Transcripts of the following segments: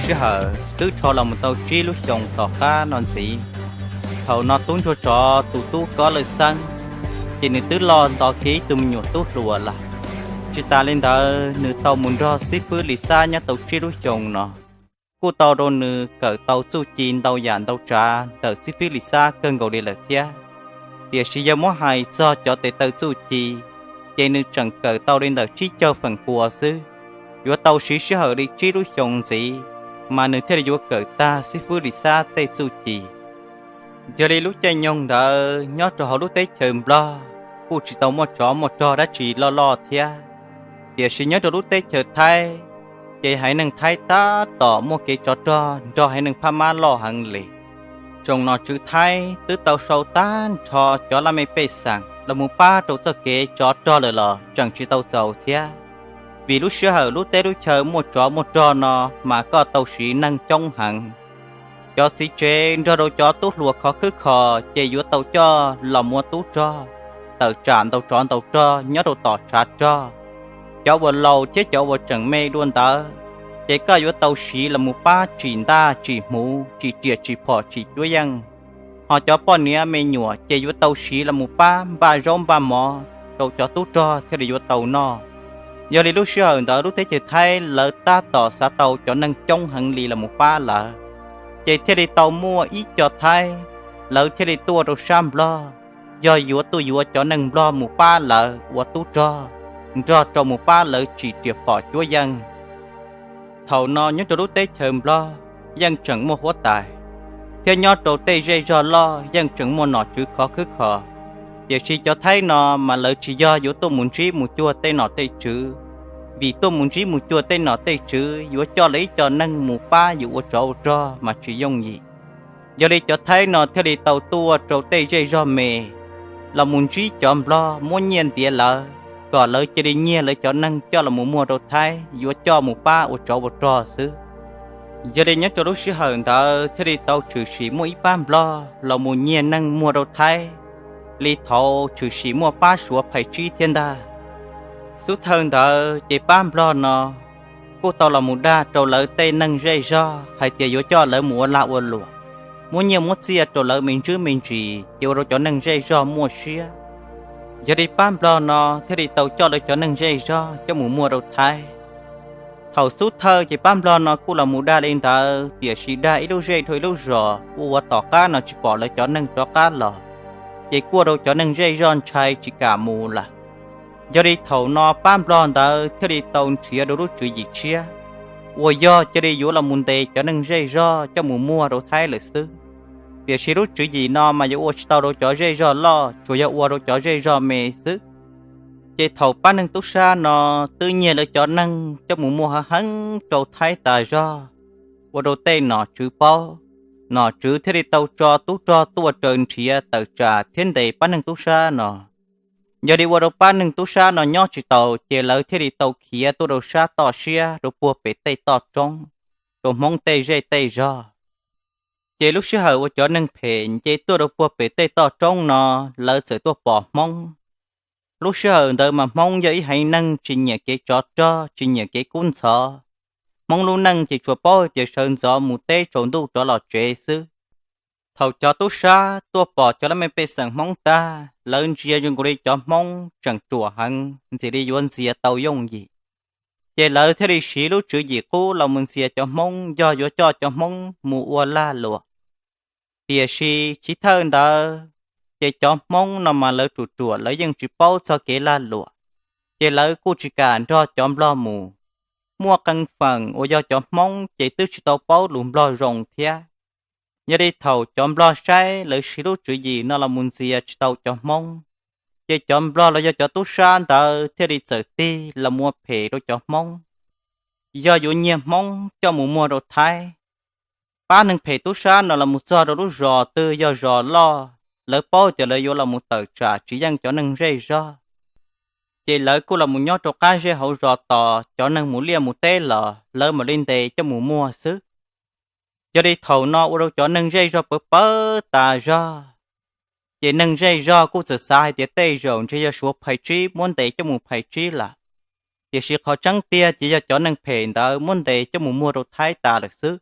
Sij hawm twb rho los mus tau tsib lub xyoos tom qab no ntxiv, thaum no tub ntsuag tsov tus tub Kob Lawj Xeeb, ces nws twb loj nto kiag ib tug me nyuam tub hluas lawm. Tsis tas li ntawd, nws tau mus nrog xib fwb Lis Xab nyob tau tsib lub xyoos no, kuj tau rau nws kawm tau txuj ci ntau yam ntau tsav ntawm xib fwb Lis Xab kawg nkaus li lawm thiab. Tiam sis yog muab hais txog cov tes taw txuj ci, ces nws tseem kawm tau li ntawm tsib caug feem pua xwb. Yuav tau siv sij hawm li tsib lub xyoos ntxiv, mas nws thiaj li yuav kawm tag xib fwb Lis Xab tej txuj ci. Yog li lub caij nyoog ntawd nyob rau hauv lub teb chaws Nplog kuj tsis tau muaj tsov muaj rog dab tsi loj loj thiab. Tiam sis nyob rau lub teb chaws Thaib, ces haiv neeg Thaib tab tom muaj kev tsov rog nrog haiv neeg Phab Mab loj heev li. Tsoom nom tswv Thaib twb tau sau tag nrho cov laj mej pej xeem los mus pab rau txoj kev tsov rog lawm los tseem tsis tau txaus thiab. Vim lub sij hawm lub teb lub chaw muaj tsov muaj rog no, mas koj tau siv neeg coob heev. Cov txiv tsev nrog rau cov tub hluas khov khwb kho, ces yuav tau coj los mus ua tub rog, tawm tsam ntaus tsov ntaus rog nyob rau tom tshav rog. Cov uas laus thiab cov uas tseem me dua ntawd, ces koj yuav tau siv los mus pab tsim ntaj tsim hmuv, tsim riam tsim phom tsim cuab yeej. Ho cov poj niam me nyuam ces yuav tau siv los mus pab npaj zaub npaj mov rau cov tub rog thiaj li yuav tau noj. Yog li lub sij hawm ntawd lub teb chaws Thaib lawv tab tom xav tau cov neeg coob heev li los mus pab lawv, ces thiaj li tau muaj ib co Thaib, lawv thiaj li tuaj rau sab Nplog, yog yuav tuaj yuav cov neeg Nplog mus pab lawv ua tub rog, nrog rau mus pab lawv tsim riam phom cuab yeej. Thaum no nyob rau lub teb chaws Nplog yeej tseem muaj huab tais, thiab nyob rau tej zej zog loj yeej tseem muaj nom tswv khov khwb kho. Tiam sis cov Thaib no mas lawv tsis yog yuav tuaj mus ntsib mus cuag tej nom tej tswv, vim tuaj mus ntsib mus cuag tej nom tej tswv yuav coj lawv ib co neeg mus pab yus ua tsov ua rog mas tsis yooj yim. Yog li cov Thaib no thiaj li tau tuaj rau tej zej zog me los mus ntsib cov Nplog muab nyiaj ntiav lawv, kom lawv cia li nyiag lawv cov neeg coj los mus muag rau Thaib yuav coj mus pab ua tsov ua rog xwb. Yog li nyob rau lub sij hawm ntawd thiaj li tau tshwm sim muaj ib pab Nplog los mus nyiag neeg muag rau Thaib, li thaud tshwm sim muaj pab Suav phais tsib thiab ntag. Xub thawj ntawd ces pab Nplog no kuj tau los mus dag rau lawv tej neeg zej zog hais tias yuav coj lawv mus ua lag ua luam, muab nyiaj muab txiaj rau lawv me ntsis me ntsis, ces ua rau cov neeg zej zog muaj siab. Yog li pab Nplog no thiaj li tau coj lawv cov neeg zej zog coj mus muag rau Thaib. Thaum xub thawj ces pab Nplog no kuj los mus dag li ntawd, tiam sis dag ib lub zej dhau ib lub zos ua ua tom qab no tsis pom lawv cov neeg rov qab los, ces kuj ua rau cov neeg zej zog ntshai tsis kam mus lawm. Yog li thaum no pab Nplog ntawd thiaj li tau nrhiav rau lub tswv yim tshiab, uas yog cia li yuav los mus ntes cov neeg zej zog coj mus muag rau Thaib lawm xwb. Tiam sis lub tswv yim no mas yuav ua tsis tau rau cov zej zog loj, tsuas yog ua rau cov zej zog me xwb. Ces thaum pab neeg tub sab no twb nyiag lawv cov neeg coj mus muag heev heev rau Thaib tas zog, ua rau tej nom tswv paub, nom tswv thiaj li tau tso tub rog tuaj raws nrhiav tawm tsam thiab ntes pab neeg tub sab no. Yog li ua rau pab neeg tub sab no nyob tsis taus, ces lawv thiaj li tau khiav tuaj rau sab toj siab rau puag pem tej toj roob, rau Hmoob tej zej tej zog. Ces lub sij hawm uas cov neeg phem nce tuaj rau puag pem tej toj roob no, lawv txawm tuaj pom Hmoob. Lub sij hawm ntawd mas Hmoob yog ib haiv neeg tsis nyiam kev tsov rog, tsis nyiam kev kub ntxhov. Hmoob lub neej ces tsuas paub tias sawv ntxov mus teb tsaus ntuj rov los tsev xwb. Thaum cov tub sab tuaj pom cov laj mej pej xeem Hmoob tag, lawv ntsia zoo nkaus li cov Hmoob tseem ruam heev, ntxim li yuav ntxias tau yooj yim. Ces lawv thiaj li siv lub tswv yim qub los mus ntxias cov Hmoob yog yuav coj cov Hmoob mus ua lag luam. Tiam sis chiv thawj ntawd, ces cov Hmoob no mas lawv ruam ruam, lawv yeej tsis paub txog kev lag luam, ces lawv kuj tsis kam nrog cov Nplog mus. Muaj qee feem uas yog cov Hmoob ces twb tsis tau paub lus Nplog zoo thiab. Yog li thaum cov Nplog saib lawv siv lub tswv yim no los mus ntxias tsis tau cov Hmoob, ces cov Nplog los yog cov tub sab ntawd thiaj li txawm tig los mus ua phem rau cov Hmoob, yog yuav nyiag Hmoob coj mus muag rau Thaib. Pab neeg phem tub sab no los mus txog rau lub zos twg yog zos loj, lawv paub tias lawv yuav los mus tawm tsam tsis yeej cov neeg zej zog, ces lawv kuj los mus nyob rau qab zej hauv zos tos cov neeg mus liaj mus teb los lawv mam li ntes coj mus muag xwb. Yog li thaum no ua rau cov neeg zej zog pawv pawv tas zog, ces neeg zej zog kuj txawm xav hais tias tej zaum ntshe yog Suav phais tsib muab ntes coj mus phais tsib lawm. Tiam sis qhov tseeb tiag ces yog cov neeg phem ntawd muab ntes coj mus muag rau Thaib tas lawm xwb.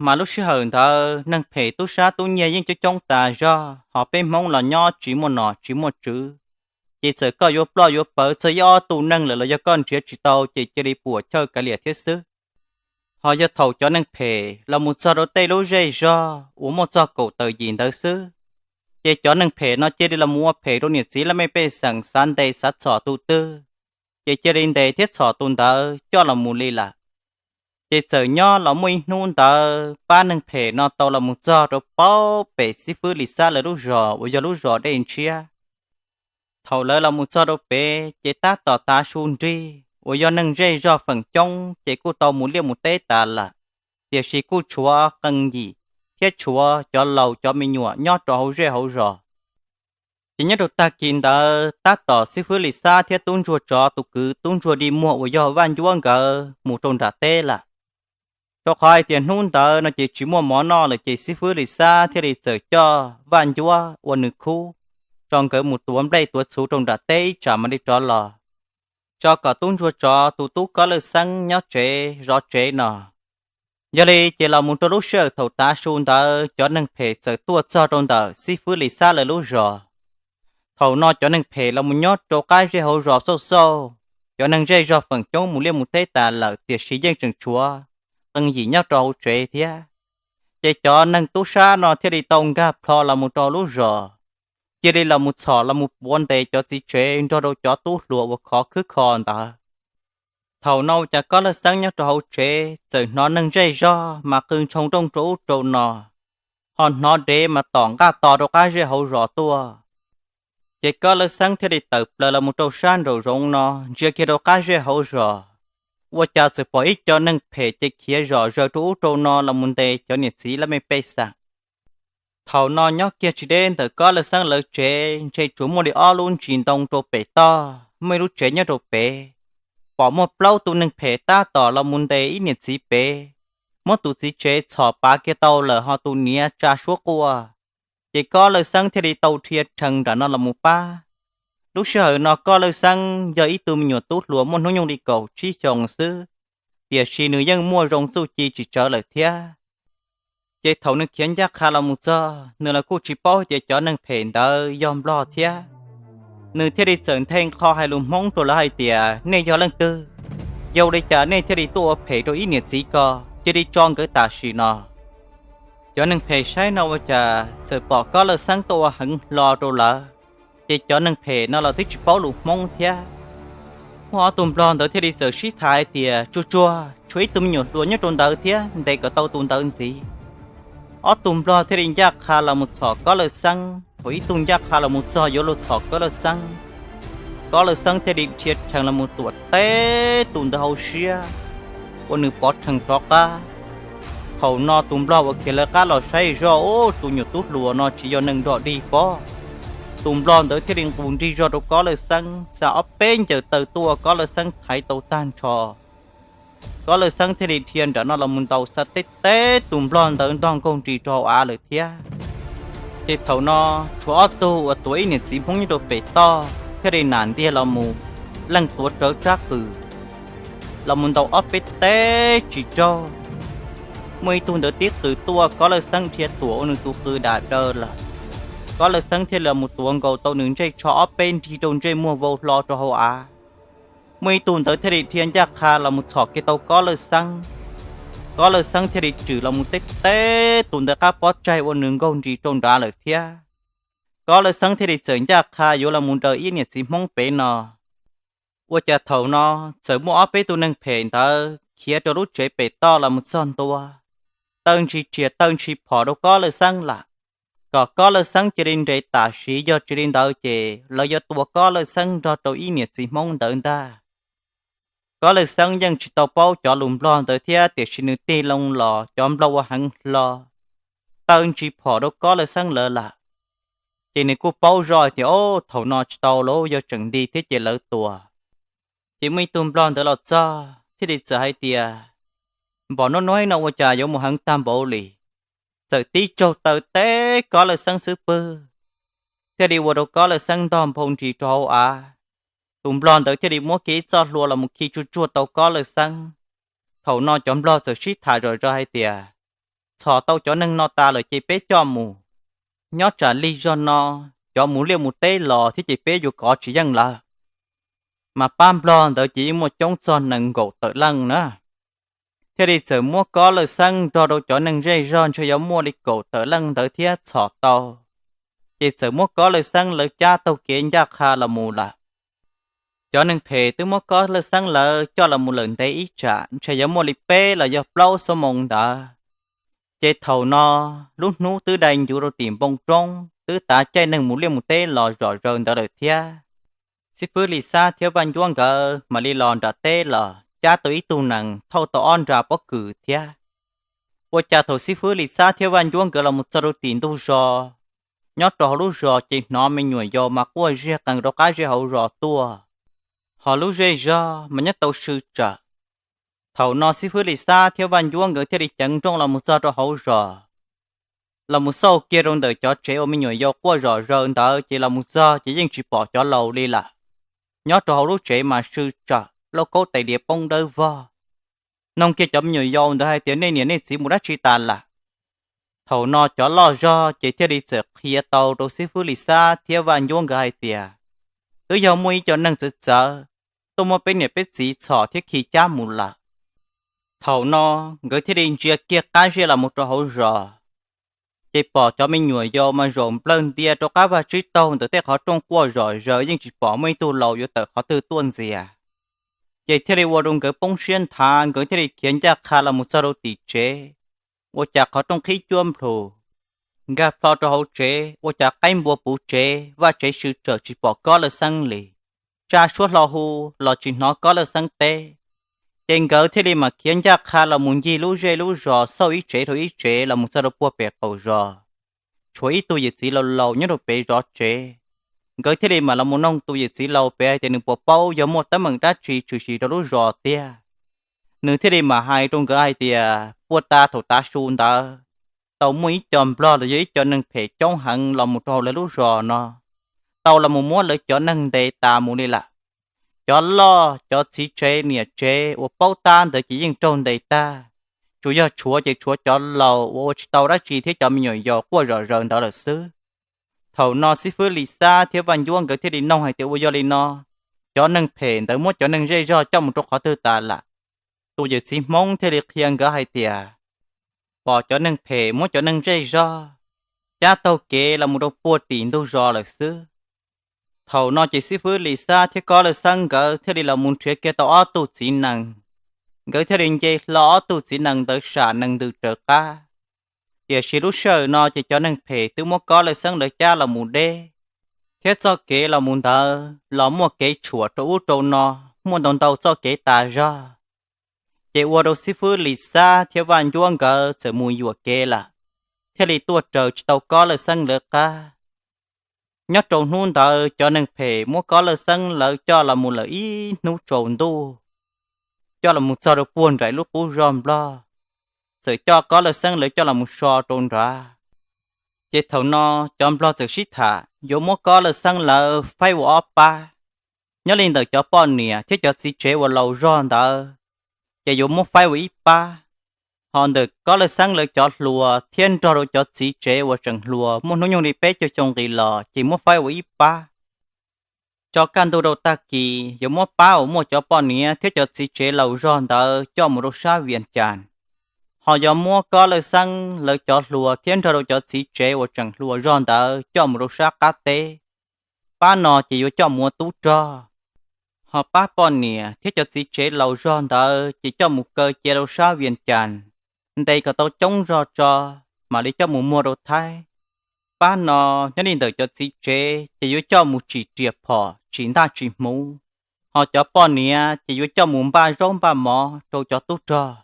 Mas lub sij hawm ntawd neeg phem tub sab tub nyiag yeej coob coob tas zog, ho peb Hmoob los nyob tsis muaj nom tsis muaj tswv, ces txawm koj yuav ploj yuav pawv txog ib ob tug neeg lawm los yog koj nrhiav tsis tau ces cia li puam chawj kav liam thiab xwb. Ho yog thaum cov neeg phem los mus txog rau tej lub zej zog uas muaj txog kaum tawm yim ntawd xwb, ces cov neeg phem no cia li los mus ua phem rau niam txiv laj mej pej xeem, xav ntes xav txhom tus twg, ces cia li ntes thiab txhom tus ntawd coj los mus li lawm. Ces txawm nyob los muaj ib hnub ntawd pab neeg phem no tau los mus txog rau paub pem xib fwb Lis Xab lawv lub zos uas yog lub zos Dej Ntshiab. Thaum lawv los mus txog rau pem ces tab tom tav su nrig uas yog neeg zej zog feem coob ces kuj tau mus liaj mus teb tas lawm, tiam sis kuj tshuav qee yim thiab tshuav cov laus cov me nyuam nyob rau hauv zej hauv zos. Ces nyob rau tag kis ntawd tab tom xib fwb Lis Xab thiab tub ntsuag tsov tus kwv tub ntsuag Di Muag uas yog Vaj Ncuab nkawd mus rau nram teb lawm. Rau qhov hais tias hnub ntawd no ces tsis muaj mov noj lawm ces xib fwb Lis Xab thiaj li txawm coj Vaj Ncuab ua nws khub, tso nkawd mus tuav nplej tuav txhuv rau nram teb ib tsam mam li rov los, tso kom tub ntsuag tsov tus tub Kob Lawj Xeeb nyob tsev zov tsev no. Yog li ces los mus rau lub sij hawm thaum tav su ntawd cov neeg phem txawm tuaj txog rau ntawm xib fwb Lis Xab lawv lub zos. Thaum no cov neeg phem los mus nyob rau qab zej hauv zos xauj xauj, cov neeg zej zog feem coob mus liaj mus teb tas lawm tiam sis yeej tseem tshuav qee yim nyob rau hauv tsev thiab. Ces cov neeg tub sab no thiaj li tau nkag plho los mus rau lub zos, cia li los mus txhom los mus puav ntes cov txiv tsev nrog rau cov tub hluas uas khov khwb kho ntawd. Thaum no ua cas Kob Lawj Xeeb nyob rau hauv tsev txawm hnov neeg zej zog mas qw ntshoo nrooj rau ub rau no, ho hnov dev mas tom nqaj to rau qab zej hauv zos tuaj. Ces Kob Lawj Xeeb thiaj li tawm plaws los mus rau sab nraum zoov no ntsia kiag rau qab zej hauv zos, ua cas txawm pom ib co neeg phem ces khiav zom zaws rau ub rau no los mus ntes cov niam txiv laj mej pej xeem. Thaum no nyob kiag tsis deb ntawm Kob Lawj Xeeb lawv tsev ntshe tsuas muaj li ob lub ntsis ntoo rau pem toj, muaj ib lub tsev nyob rau pem. Pom muaj plaub tus neeg phem tab tom los mus ntes ib niam txiv pem, muab tus txiv tsev txhom pav kiag tau lawm ho tus niam tsa suab quaj. Ces Kob Lawj Xeeb thiaj li tau dhia rhees nram no los mus pab. Lub sij hawm no Kob Lawj Xeeb yog ib tug me nyuam tub hluas muaj hnub nyoog li kaum tsib xyoos xwb, tiam sis nws yeej muaj zoo txuj ci tsis tsawg lawm thiab. Ces thaum nws khiav ncaj qha los mus txog, nws los kuj tsis paub tias cov neeg phem ntawd yog Nplog thiab. Nws thiaj li txawm nthe qho hais lus Hmoob rau lawv hais tias, nej yog leej twg? Yog li cas nej thiaj li tuaj ua phem rau ib niam txiv ko? Cia li tso nkawd tam sim no. Cov neeg phem saib no ua cas txawm pom Kob Lawj Xeeb tuaj ua heev hlo rau lawv, ces cov neeg phem no los twb tsis paub lus Hmoob thiab. Muaj ob tug Nplog ntawd thiaj li txawm sib tham hais tias, tsuag tsuag tshuav ib tug me nyuam hluas nyob rau ntawd thiab, ntes kom tau tus ntawd ntxiv. Ob tug Nplog thiaj li ncaj qha los mus txhom Kob Lawj Xeeb, thaum ib tug ncaj qha los mus txog yuav luag txhom Kob Lawj Xeeb, Kob Lawj Xeeb thiaj li dhia rhees los mus tuam teb tus ntawd hauv siab, ua nws pov rhees rov qab. Thaum no tus Nplog uas khiav lawv qab los saib zoj, ub, tus nyuam tub hluas no tsis yog neeg nrog dig pob. Tus Nplog ntawd thiaj li nqus nrig zog rau Kob Lawj Xeeb, xa ob peb ncaws taw tuaj, Kob Lawj Xeeb thaiv tau tag nrho. Kob Lawj Xeeb thiaj li dhia nram no los mus ntaus, xa teb teb tus Nplog ntawd ntog nkaug nris rau hauv av lawm thiab. Ces thaum no tshuav ob tug uas tuav ib niam txiv Hmoob nyob rau pem toj thiaj li nam ntiag los mus, leej tuav rawv tsab qws los mus ntaus ob peb teb tsis raug. Muaj ib tug ntawd tib qws tuaj, Kob Lawj Xeeb dhia tuam ua nws tus qws dam daws lawm. Kob Lawj Xeeb thiaj li los mus tuav nkaus tau nws ntsej tsho ob peb nrig rau ntsej muag vau hlo rau hauv av. Muaj ib tug ntawd thiaj li dhia ncaj qha los mus txhom kiag tau Kob Lawj Xeeb. Kob Lawj Xeeb thiaj li tswm los mus teb teb tus ntawd qab pob tsaig ua nws nkaug nris rau nrad lawm thiab. Kob Lawj Xeeb thiaj li txawm ncaj qha yuav los mus nraws ib niam txiv Hmoob pem no. Ua cas thaum no txawm muaj ob peb tug neeg phem ntawd khiav rau lub tsev pem toj los mus txog ntua, taw ntshis riam taw ntshis phom rau Kob Lawj Xeeb lawm, kom Kob Lawj Xeeb cia li nres tam sim, yog tsis li ntawd ces lawv yuav tua Kob Lawj Xeeb nrog rau ib niam txiv Hmoob ntawd ntag. Kob Lawj Xeeb yeej tsis tau paub cov lus Nplog ntawd thiab, tiam sis nws tig loo los cov Nplog ua heev hlo, taw ntshis phom rau Kob Lawj Xeeb lawv lawm. Ces nws kuj paub zoj hais tias, o, thaum no tsis tau lauj, yog tseem nti thiab ces lawv tua. Ces muaj ib tug Nplog ntawd los txog thiaj li txawm hais tias, npom nuab nuab no ua cas yuav mus heev tag npaum li. Txawm tib tsaug taw teb Kob Lawj Xeeb xub pwg, thiaj li ua rau Kob Lawj Xeeb ntog nphau nris rau hauv av. tus nplog ntawd thiaj li muab kiag ib txoj hlua los mus khi tsuag tsuag tau Kob Lawj Xeeb. Thaum no cov nplog txawm sib tham zom zaws hais tias, txhom tau cov neeg no tas lawm ces peb coj mus. Nyob tsam lig zog no, cov mus liaj mus teb los thiab ces peb yuav kov tsis yeej lawm. Mas pab nplog ntawd ces yeej muaj coob txog nees nkaum tawm leej na. Thiaj li txawm muab Kob Lawj Xeeb nrog rau cov neeg zej zog ntshe yuav muaj li kaum tawm leej ntawd thiab txhom tau. Ces txawm muab Kob Lawj Xeeb lawv cab taug kev ncaj qha los mus lawm. Cov neeg phem twb muab Kob Lawj Xeeb lawv coj los mus lawm ntev ib tsam ntshe yuav muaj li peb los yog plaub xuab moos ntawd. Ces thaum no lub hnub twb dai ncuv rau tim npoo roob, twb tav caij neeg mus liaj mus teb los zom zaws ntawd lawm thiab. Xib fwb Lis Xab thiab Vaj Ncuab nkawd mam li los nram teb los cab tau ib tug nees thauj tau ob nra pob kws thiab. Ua cas thaum xib fwb Lis Xab thiab Vaj Ncuab nkawd los mus txog rau tim ntug zos, nyob rau hauv lub zos ces hnov me nyuam yaus mas quaj ziag qees rau qab zej hauv zos tuaj, ho lub zej zog mas nyob tau sw tsawm. Thaum no xib fwb Lis Xab thiab Vaj Ncuab nkawd thiaj li ceev nrooj los mus txog rau hauv zos, los mus xauj kiag rau ntawm cov tsev uas me nyuam yaus quaj zom zaws ntawd ces los mus txog ces yeej tsis pom cov laus li lawm. Nyob rau hauv lub tsev mas sw tsawm, lauj kaub tais diav poob dawb vog. Noog kiag cov me nyuam yaus ntawd hais tias, nej niam nej txiv mus dab tsi tas lawm? Thaum no cov loj zog ces thiaj li txawm qhia tau rau xib fwb Lis Xab thiab Vaj Ncuab nkawd hais tias, twb yog muaj ib co neeg txawv txawv tuaj muab peb niam peb txiv txhom thiab khi cab mus lawm. Thaum no nkawd thiaj li ntsia kiag qab zej los mus rau hauv zos, ces pom cov me nyuam yaus mas zaum nplawg ntia rau qab vaj tsib taug ntawm tej qhov rooj quaj zom zaws, yeej tsis pom muaj ib tug laus yuav tawm qhov twg tuaj ntxias. Ces thiaj li ua rau nkawd poob siab nthav, nkawd thiaj li khiav ncaj qha los mus txog rau tim tsev, ua cas qhov rooj qhib cuab nplhus. Nkag plho rau hauv tsev ua cas qaib npua puv tsev, vaj tsev sw tsawm tsis pom Kob Lawj Xeeb li. Tsa suab hlo hu los tsis hnov Kob Lawj Xeeb teb. Ces nkawd thiaj li mam khiav ncaj qha los mus ncig lub zej lub zos xauj ib tsev rau ib tsev los mus txog rau puag pem qaum zos. Tshuav ib tug yawm txiv laus laus nyob rau pem zov tsev. Nkawd thiaj li mam los mus noog tus yawm txiv laus pem hais tias nws puas paub yog muaj teeb meem dab tsi tshwm sim rau lub zos tiag. Nws thiaj li mam hais rau nkawd hais tias puag ta thaum tav su ntawd, tau muaj ib co nplog los yog ib co neeg phem coob heev los mus rau hauv lawv lub zos no, tau los mus muab lawv cov neeg ntes tas mus li lawm. Cov loj cov txiv tsev niam tsev uas paub tab ntawd ces yeej raug ntes tag, tsuas yog tshuav ces tshuav cov laus uas ua tsis tau dab tsi thiab cov me nyuam yaus quaj zom zaws ntawd lawm xwb. Thaum no xib fwb Lis Xab thiab Vaj Ncuab nkawd thiaj li noog hais tias ua yog li no, cov neeg phem ntawd muab cov neeg zej zog coj mus rau qhov twg tas lawm? Tus yawm txiv Hmoob thiaj li qhia nkawd hais tias, pom cov neeg phem muab cov neeg zej zog cab taug kev los mus rau puag tim ntug zos lawm xwb. Thaum no ces xib fwb Lis Xab thiab Kob Lawj Xeeb nkawd thiaj li los mus nrhiav kiag tau ob tug txiv nees. Nkawd thiaj li nce hlo ob tug txiv nees ntawd sam nees ntws raws qab. Tiam sis lub sij hawm no ces cov neeg phem twb muab Kob Lawj Xeeb lawv cab los mus deb, thiab txoj kev los mus ntawd los muaj kev tshuam rau ub rau no, muaj ntau ntau txoj kev tas zog. Ces ua rau xib fwb Lis Xab thiab Vaj Ncuab nkawd txawm mus yuam kev lawm, thiaj li tuaj raws tsis tau Kob Lawj Xeeb lawv qab. Nyob rau hnub ntawd cov neeg phem muab Kob Lawj Xeeb lawv coj los mus lawm ib hnub tsaus ntuj, coj los mus txog rau puag nraim lub qub zos nplog, txawm coj Kob Lawj Xeeb lawv coj los mus so rau nrad. Ces thaum no cov nplog txawm sib tham yuav muab Kob Lawj Xeeb lawv faib ua ob pab. Nyob li ntawm cov poj niam thiab cov txiv tsev uas laus zog ntawd, ces yuav muab faib ua ib pab. Ho ntawm Kob Lawj Xeeb lawv cov hluas thiab nrog rau cov txiv tsev uas tseem hluas muaj hnub nyoog li peb caug xyoo nqis los ces muab faib ua ib pab. Tso kaj ntug rau tag kis yuav muab pab uas muaj cov poj niam thiab cov txiv tsev laus zog ntawd coj mus rau sab Vias Cas. Ho yuav muab Kob Lawj Xeeb lawv cov hluas thiab nrog rau cov txiv tsev uas tseem hluas zog ntawd coj mus rau sab qab teb. Pab no ces yuav coj mus ua tub rog. Ho pab poj niam thiab cov txiv tsev laus zog ntawd ces coj mus kaw cia rau sab Vias Cas, ntes kom tau coob zog tso, mam li coj mus muag rau Thaib. Pab no nyob li ntawm cov txiv tsev ces yuav coj mus tsim riam phom tsim ntaj tsim hmuv. Ho cov poj niam ces yuav coj mus npaj zaub npaj mov rau cov tub rog.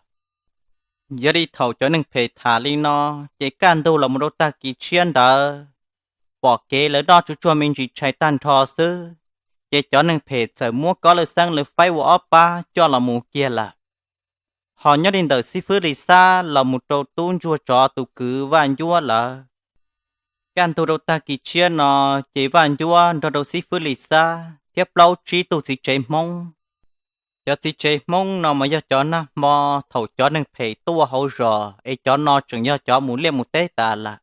Yog li thaum cov neeg phem tham li no, ces kaj ntug los mus rau tag kis tshiab ntawd, pom kev lawv noj tsuag tsuag me ntsis tshais tag nrho xwb, ces cov neeg phem txawm muab Kob Lawj Xeeb lawv faib ua ob pab coj los mus kiag lawm. Ho nyob li ntawm xib fwb Lis Xab los mus rau tub ntsuag tsov tus kwv Vaj Ncuab lawv, kaj ntug rau tag kis tshiab no, ces Vaj Ncuab nrog rau xib fwb Lis Xab thiab plaub tsib tug txiv tsev Hmoob. Cov txiv tsev Hmoob no mas yog cov nag hmo thaum cov neeg phem tuaj hauv zos es cov no tseem yog cov mus liaj mus teb tas lawm.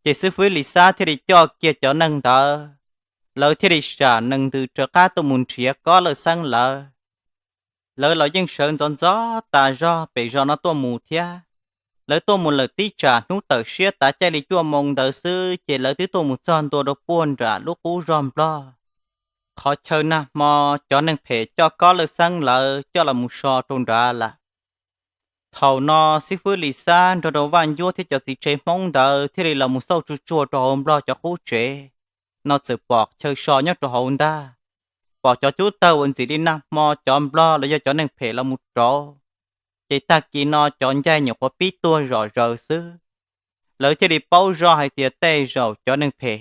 Ces xib fwb Lis Xab thiaj li coj kiag cov neeg ntawd, lawv thiaj li sam nees ntws rov qab tuaj mus nrhiav Kob Lawj Xeeb lawv. Lawv los yeej sawv ntxov ntxov tas zog pem zos no tuaj mus thiab. Lawv tuaj mus lawm tib tsam hnub tawm siab tav caij li cuaj moo ntawd xwb ces lawv twb tuaj mus txog ntua rau puag nram lub qub zos Nplog, qhov chaw nag hmo cov neeg phem coj Kob Lawj Xeeb lawv coj los mus so rau nrad lawm. Thaum no xib fwb Lis Xab nrog rau Vaj Ncuab thiab cov txiv tsev Hmoob ntawd thiaj li los mus xauj tsuag tsuag rau hauv Nplog cov qub tsev no txawm pom chaw so nyob rau hauv ntag. Pom cov cub tawg uas ntxim li nag hmo cov Nplog los yog cov neeg phem los mus rauv, ces tag kis no cov ncaig nyuam qhuav pib tuag zom zaws xwb. Lawv thiaj li paub zoj hais tias tej zaum cov neeg phem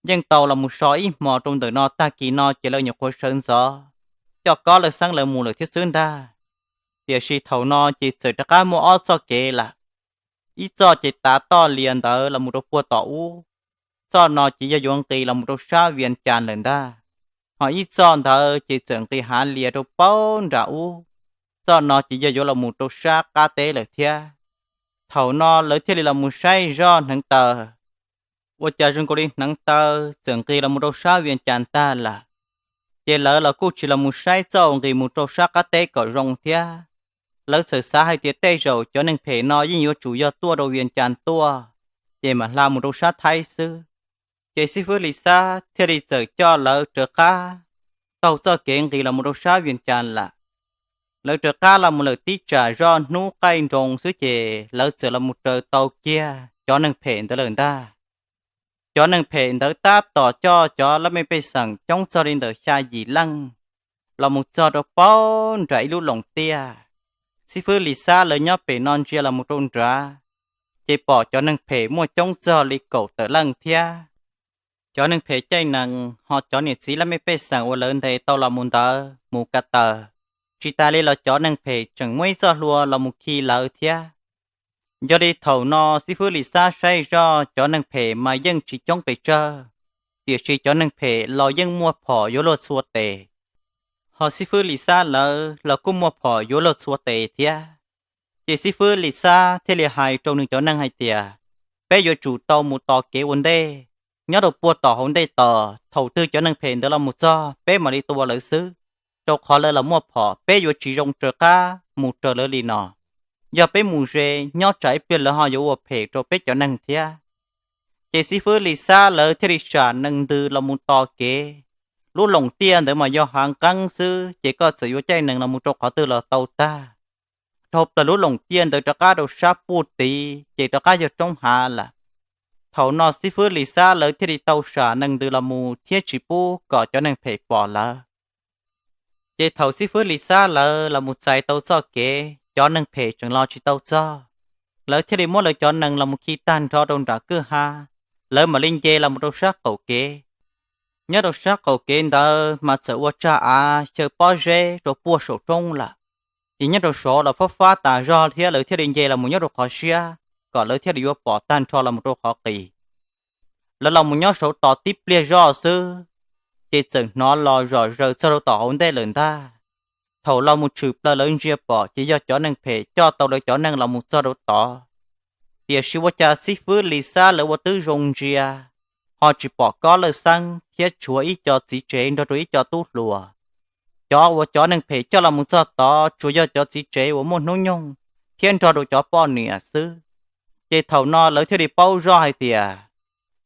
yeej tau los mus so ib hmos rau ntawm no, tag kis no ces lawv nyuam qhuav sawv ntxov coj Kob Lawj Xeeb lawv mus lawm thiab xwb ntag. Tiam sis thaum no ces txawm rov qab muaj ob txoj kev lawm. Ib txoj ces tav toj lias ntawd los mus rau puag tom ub, txoj no ces yog yuav nqis los mus rau sab Vias Cas lawm ntag. Ho ib txoj ntawd ces txawm nqis hav lias rau puag nram ub, txoj no ces yog yuav los mus rau sab qab teb lawm thiab. Thaum no lawv thiaj li los mus saib zoj hneev taw, ua cas zoo nkaus li hneev taw txawm nqis los mus rau sab Vias Cas tag lawm. Ces lawv los kuj tsis los mus saib txoj uas nqis mus rau sab qab teb kom zoo thiab. Lawv txawm xav hais tias tej zaum cov neeg phem no yeej yuav tsum yog tuaj rau Vias Cas tuaj, ces mam hla mus rau sab Thaib xwb. Ces xib fwb Lis Xab thiaj li txawm coj lawv rov qab taug txoj kev nqis los mus rau sab Vias Cas lawm. Lawv rov qab los mus lawm tib tsam zoj hnub qaij nroos xwb ces lawv txawm los mus raws tau kiag cov neeg phem ntawd lawm ntag. Cov neeg phem ntawd tab tom coj cov laj mej pej xeem coob txog li ntawm xya yim leej los mus txog rau puag nram ib lub loos tiaj. Xib fwb Lis Xab lawv nyob pem no ntsia los mus rau nrad, ces pom cov neeg phem muaj coob txog li kaum tawm leej thiab. Cov neeg phem caij nees ho cov niam txiv laj mej pej xeem uas lawv ntes tau los mus ntawd mus ko taw, tsis tas li los cov neeg phem tseem muaj ib txoj hlua los mus khi lawv thiab. Yog li thaum no xib fwb Lis Xab saib zoj cov neeg phem mas yeej tsis coob pes tsawg, tiam sis cov neeg phem los yeej muaj phom yuav luag txhua tes. Ho xib fwb Lis Xab lawv los kuj muaj phom yuav luag txhua tes thiab. Ces xib fwb Lis Xab thiaj li hais rau nws cov neeg hais tias, peb yuav tsum tau mus tos kev ua ntej, nyob rau puag tom hauv ntej tos, thaum twg cov neeg phem ntawd los mus txog peb mam li tua lawv xwb, rau qhov lawv los muaj phom, peb yuav tsis zoo raws qab mus raws lawv li no. Yog peb mus ze, nyob tsam ib pliag lawv ho yuav ua phem rau peb cov neeg thiab. Ces xib fwb Lis Xab lawv thiaj li sam nees ntws los mus tos kev. Lub loos tiaj ntawd mas yog hav nqeeb xwb ces koj txawm yuav caij nees los mus rau qhov twg los tau tag. Dhau plaws lub loos tiaj ntawd rov qab rau sab puag tid ces rov qab yog roob hav lawm. Thaum no xib fwb Lis Xab lawv thiaj li tau sam nees ntws los mus thiab tsis pub kom cov neeg phem pom lawv. Ces thaum xib fwb Lis Xab lawv los mus txais tau txoj kev, cov neeg phem tseem los tsis tau txog, lawv thiaj li muab lawv cov nees los mus khi tag nrho rau nram kwj ha, lawv mam li nce los mus rau sab qaum kev. Nyob rau sab qaum kev ntawd mas txawm ua tsag av xyaw pob zeb rau puag saum roob lawm. Ces nyob rau saud los fab fab tas zog thiab lawv thiaj li nce los mus nyob rau qhov siab kom lawv thiaj li yuav pom tag nrho los mus rau qhov qis. Lawv los mus nyob saud tos tib pliag zoj xwb, ces txawm hnov los zom zaws txog rau tom hauv ntej lawm ntag. Thaum los mus tshwm plaws lawv ntsia pom ces yog cov neeg phem coj tau lawv cov neeg los mus txog rau tod. Tiam sis ua cas xib fwb Lis Xab lawv ua twb zoo ntsia, ho tsis pom Kob Lawj Xeeb thiab tshuav ib co txiv tsev nrog rau ib co tub hluas. Cov uas cov neeg phem coj los mus txog tod tsuas yog cov txiv tsev uas muaj hnub nyoog thiab nrog rau cov poj niam xwb. Ces thaum no lawv thiaj li paub zoj hais tias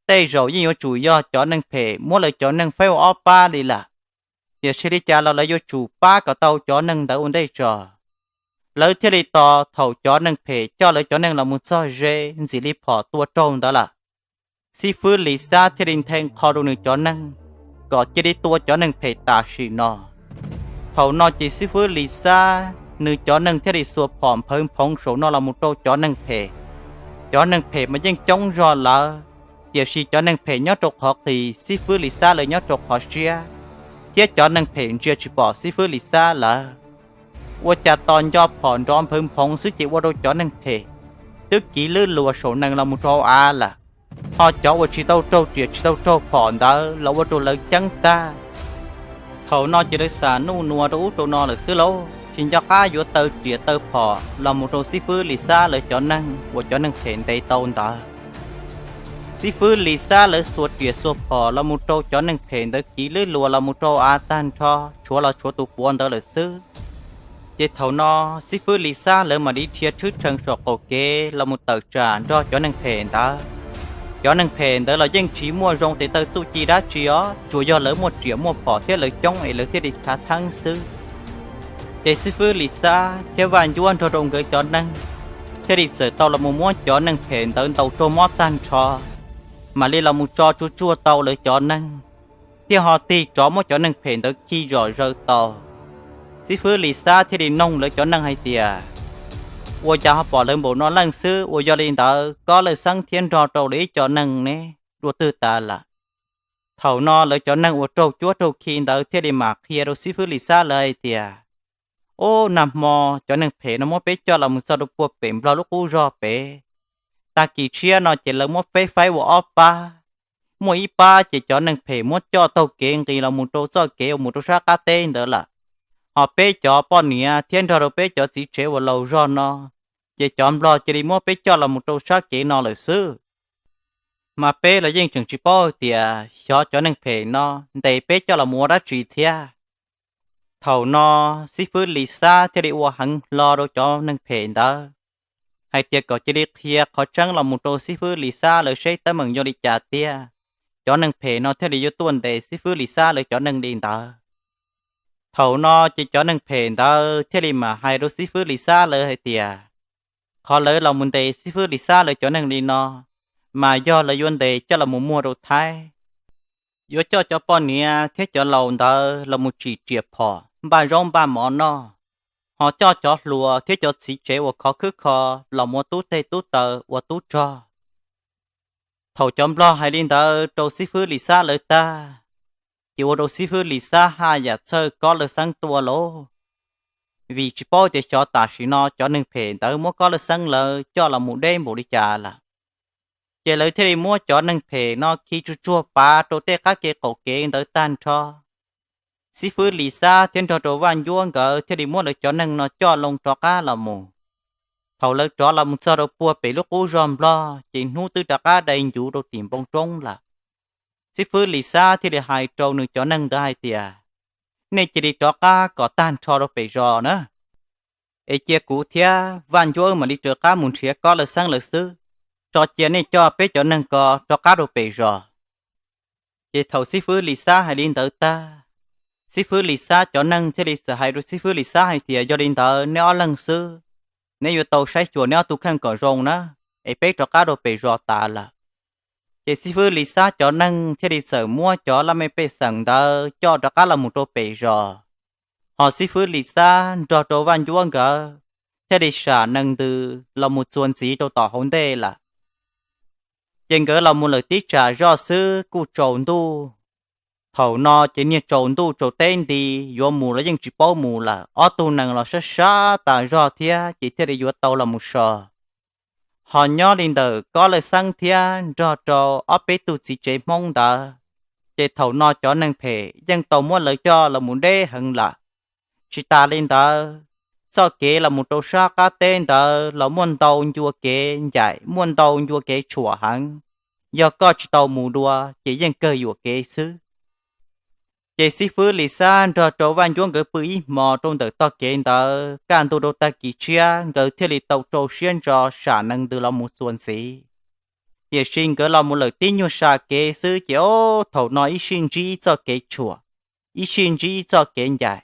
tej zaum yeej yuav tsum yog cov neeg phem muab lawv cov neeg faib ua ob pab li lawm. Tiam sis li cas los lawv yuav tsum pab kom tau cov neeg ntawd ua ntej tso. Lawv thiaj li tos thaum cov neeg phem coj lawv cov neeg los mus txog ze ntxim li phom tua raug ntawd lawm, xib fwb Lis Xab thiaj li nthe qho rau nws cov neeg kom cia li tua cov neeg phem tam sim no. Thaum no ces xib fwb Lis Xab nws cov neeg thiaj li xuas phom nphawv nphoov saum no los mus rau cov neeg phem. Cov neeg phem mas yeej coob zog lawm, tiam sis cov neeg phem nyob rau qhov qis, xib fwb Lis Xab lawv nyob rau qhov siab, thiab cov neeg phem ntsia tsis pom xib fwb Lis Xab lawv. Ua cas tos nco phom nrov nphawv nphoov xwb ces ua rau cov neeg phem twb kiv lwb luas saum nees los mus rau hauv av lawm. Ho cov uas tsis tau raug riam tsis tau raug phom ntawd los ua rau lawv ceeb tag, Thaum no ces lawv xam nuj nua rau ub rau no lawm xwb lauj, tsis nco qab yuav taw riam taw phom los mus rau xib fwb Lis Xab lawv cov neeg uas cov neeg phem ntes tau ntawd. Xib fwb Lis Xab lawv xuas riam xuas phom los mus rau cov neeg phem ntawd kiv lwb luas los mus rau av tag nrho, tshuav los tshuav tus puav ntawd lawm xwb. Ces thaum no xib fwb Lis Xab lawv mam li dhia tshwb tshee saum qaum kev los mus tawm tsam nrog cov neeg phem ntawd. Cov neeg phem ntawd los yeej tsis muaj zoo tes taw txuj ci dab tsi os, tsuas yog lawv muaj riam muaj phom thiab lawv coob es lawv thiaj li khav theeb xwb. Ces xib fwb Lis Xab thiab Vaj Ncuab nrog rau nkawd cov neeg thiaj li txawm tau los mus muab cov neeg phem ntawd ntaus raug mob tag nrho, mam li los mus tso tsuag tsuag tau lawv cov neeg, thiaj ho tig rov muab cov neeg phem ntawd khi zom zaws tau. Xib fwb Lis Xab thiaj li noog lawv cov neeg hais tias, ua cas ho pom lawv npaum no leej xwb, uas yog li ntawd Kob Lawj Xeeb thiab nrog rau lawv ib co neeg ne dua twg tas lawm? Thaum no lawv cov neeg uas raug cuab raug khi ntawd thiaj li mam qhia rau xib fwb Lis Xab lawv hais tias, ub, nag hmo cov neeg phem no muab peb coj los mus txog rau puag pem Nplog lub qub zog pem. Tag kis tshiab no ces lawv muab peb faib ua ob pab. Muaj ib pab ces cov neeg phem muab coj taug kev nqis los mus rau txoj kev uas mus rau sab qab teb ntawd lawm, ho peb cov poj niam thiab nrog rau peb cov txiv tsev uas laus zog no, ces cov Nplog cia li muab peb coj los mus rau sab kev no lawm xwb. Mas peb los yeej tseem tsis paub tias xyov cov neeg phem no ntes peb coj los mus ua dab tsi thiab. Thaum no xib fwb Lis Xab thiaj li ua heev hlo rau cov neeg phem ntawd hais tias kom cia li qhia qhov tseeb los mus rau xib fwb Lis Xab lawv seb teeb meem yog li cas tiag, cov neeg phem no thiaj li yuav tuaj ntes xib fwb Lis Xab lawv cov neeg li ntawd. Thaum no ces cov neeg phem ntawd thiaj li mam hais rau xib fwb Lis Xab lawv hais tias, qhov lawv los mus ntes xib fwb Lis Xab lawv cov neeg li no, mas yog lawv yuav ntes coj los mus muag rau Thaib, yuav coj cov poj niam thiab cov laus ntawd los mus tsim riam phom npaj zaub npaj mov noj, ho coj cov hluas thiab cov txiv tsev uas khov khwb kho los mus ua tub teg tub taw ua tub rog. Thaum cov Nplog hais li ntawd rau xib fwb Lis Xab lawv tag, ces ua rau xib fwb Lis Xab haj yam txhawj Kob Lawj Xeeb tuaj lauj, vim tsis paub tias xyov tam sim no cov neeg phem ntawd muab Kob Lawj Xeeb lawv coj los mus deb npaum li cas lawm. Ces lawv thiaj li muab cov neeg phem no khi tsuag tsuag pav rau tej qab kev qaum kev ntawd tag nrho. Xib fwb Lis Xab thiab nrog rau Vaj Ncuab nkawd thiaj li muab lawv cov neeg no coj loo rov qab los mus. Thaum lawv rov los mus txog rau puag pem lub qub zog Nplog ces hnub twb rov qab dai ncuv rau tim npoo roob lawm. Xib fwb Lis Xab thiaj li hais rau nws cov neeg ntawd hais tias, nej cia li rov qab kom tag nrho rau pem zos na, es cia kuv thiab Vaj Ncuab mam li rov qab mus nrhiav Kob Lawj Xeeb lawv xwb. Tso cia nej coj peb cov neeg ko rov qab rau pem zos. Ces thaum xib fwb Lis Xab hais li ntawd tag, xib fwb Lis Xab cov neeg thiaj li txawm hais rau xib fwb Lis Xab hais tias, yog li ntawd neb ob leeg xwb, neb yuav tau saib xyuas neb ob tug kheej kom zoo na, es peb rov qab rau pem zos tas lawm. Ces xib fwb Lis Xab cov neeg thiaj li txawm muab cov laj mej pej xeem ntawd coj rov qab los mus rau pem zos, ho xib fwb Lis Xab nrog rau Vaj Ncuab nkawd thiaj li sam nees ntws los mus txuas ntxiv rau tom hauv ntej lawm. Ces nkawd los mus lawm tib tsam zoj xwb kuj tsaus ntuj. Thaum no ces niag tsaus ntuj tsaus teb nti, yuav mus los yeej tsis paub mus lawm, ob tug nees los sab sab tas zog thiab ces thiaj li yuav tau los mus so. Ho nyob li ntawm Kob Lawj Xeeb thiab nrog rau ob peb tug txiv tsev Hmoob ntawd, ces thaum no cov neeg phem yeej tau muab lawv coj los mus deb heev lawm. Tsis tas li ntawd, txoj kev los mus rau sab qab teb ntawd los muaj ntau ncua kev ncaim, muaj ntau ncua kev tshuam heev. Yog koj tsis tau mus dua ces yeej kawg yuam kev xwb. Ces xib fwb Lis Xab nrog rau Vaj Ncuab nkawd pw ib hmos rau ntawm tog kev ntawd, kaj ntug rau tag kis tshiab nkawd thiaj li tau rau siab ntso sam nees ntws los mus txuas ntxiv. Tiam sis nkawd los mus lawm tib nyuag sam kev xwb ces ob thaum no ib sij ntsib txoj kev tshuam, ib sij ntsib txoj kev ncaim.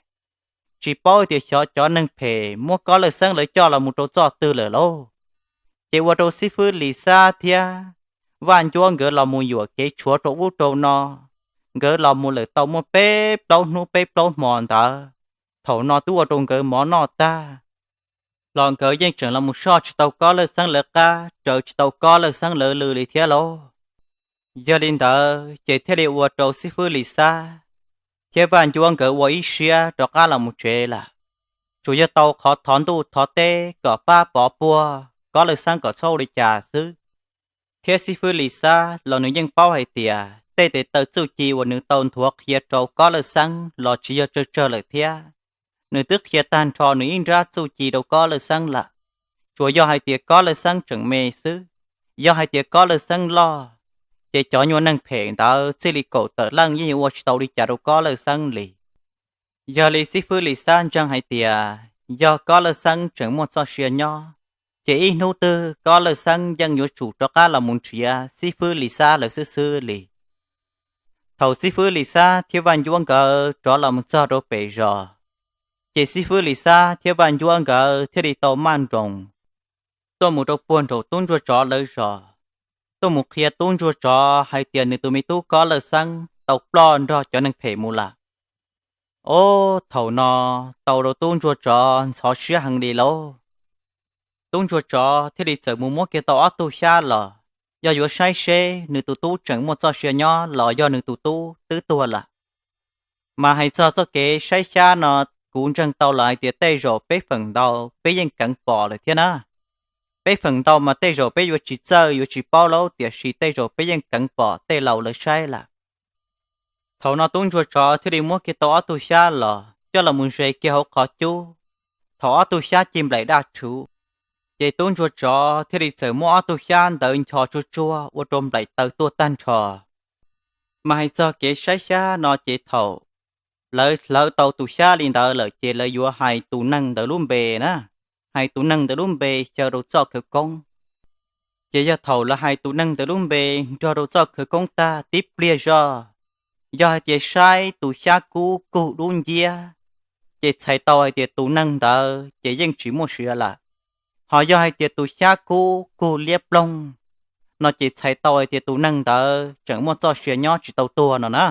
Tsis paub tias xyov cov neeg phem muab Kob Lawj Xeeb lawv coj los mus rau txoj twg lawm lauj. Ces ua rau xib fwb Lis Xab thiab Vaj Ncuab nkawd los mus yuam kev tshuav rau ub rau no. Nkawd los mus lawm tau muaj peb plaub hnub peb plaub hmo ntawd, thaum no twb ua rau nkawd mov noj tag, los nkawd yeej tseem los mus soj tsis tau Kob Lawj Xeeb lawv qab, raws tsis tau Kob Lawj Xeeb lawv lw li thiab lauj. Yog li ntawd ces thiaj li ua rau xib fwb Lis Xab thiab Vaj Ncuab nkawd ua ib siab rov qab los mus tsev lawm. Tsuas yog tau qhov thov ntuj thov teb kom pab pov puag Kob Lawj Xeeb kom txhob ua li cas xwb. Thiab xib fwb Lis Xab los nws yeej paub hais tias tej tes taw txuj ci uas nws tau nthuav qhia rau Kob Lawj Xeeb los tsis yog tsawg tsawg lawm thiab. Nws twb qhia tag nrho nws ib nrab txuj ci rau Kob Lawj Xeeb lawm. Tsuas yog hais tias Kob Lawj Xeeb tseem me xwb. Yog hais tias Kob Lawj Xeeb loj, ces cov nyuag neeg phem ntawd txij li kaum tawm leej yeej yuav ua tsis tau li cas rau Kob Lawj Xeeb li. Yog li xib fwb Lis Xab ntseeg hais tias yog Kob Lawj Xeeb tseem muaj txoj sia nyob, ces ib hnub twg Kob Lawj Xeeb yeej yuav tsum rov qab los mus nrhiav xib fwb Lis Xab lawv xwb xwb li. Thaum xib fwb Lis Xab thiab Vaj Ncuab nkawd rov los mus txog rau pem zos, ces xib fwb Lis Xab thiab Vaj Ncuab nkawd thiaj li tau maj nroos tuaj mus rau puag nraum tub ntsuag tsov lawv zos, tuaj mus qhia tub ntsuag tsov hais tias nws tus me tub Kob Lawj Xeeb tau ploj nrog cov neeg phem mus lawm. Ob, thaum no tau rau tub ntsuag tsov ntxhov siab heev li lauj. Tub ntsuag tsov thiaj li txawm mus muab kiag tau ob tug xyab los, yog yuav saib seb nws tus tub tseem muaj txoj sia nyob los yog nws tus tub twb tuag lawm. Mas hais txog txoj kev saib xyab no, kuv ntseeg tau lawm hais tias tej zaum peb feem ntau peb yeej keev pom lawm thiab na. Peb feem ntau mas tej zaum peb yuav tsis txawj yuav tsis paub lauj, tiam sis tej zaum peb yeej keev pom tej laus lawv saib lawm. Thaum no tub ntsuag tsov thiaj li muab kiag tau ob tug xyab los coj los mus ze kiag hauv qhov cub. Thaum ob tug xyab ci nplaim daj rhuv, ces tub ntsuag tsov thiaj li txawm muab ob tug xyab ntawd ncho tsuag tsuag ua rau nplaim taws tuaj tag nrho. Mas hais txog kev saib xyab no ces thaum lawv hlawv tau tus xyab li ntawd lawm ces lawv yuav hais tus neeg ntawd lub npe na, hais tus neeg ntawd lub npe xyaw rau txoj khawv koob. Ces yog thaum lawv hais tus neeg ntawd lub npe nrog rau txoj khawv koob tag tib pliag zoj, yog hais tias saib tus xyab kub kug dub nciab, ces txhais tau hais tias tus neeg ntawd ces yeej tsis muaj sia lawm. Ho yog hais tias tus xyab kub kug liab ploog no ces txhais tau hais tias tus neeg ntawd tseem muaj txoj sia nyob tsis tau tuag no na.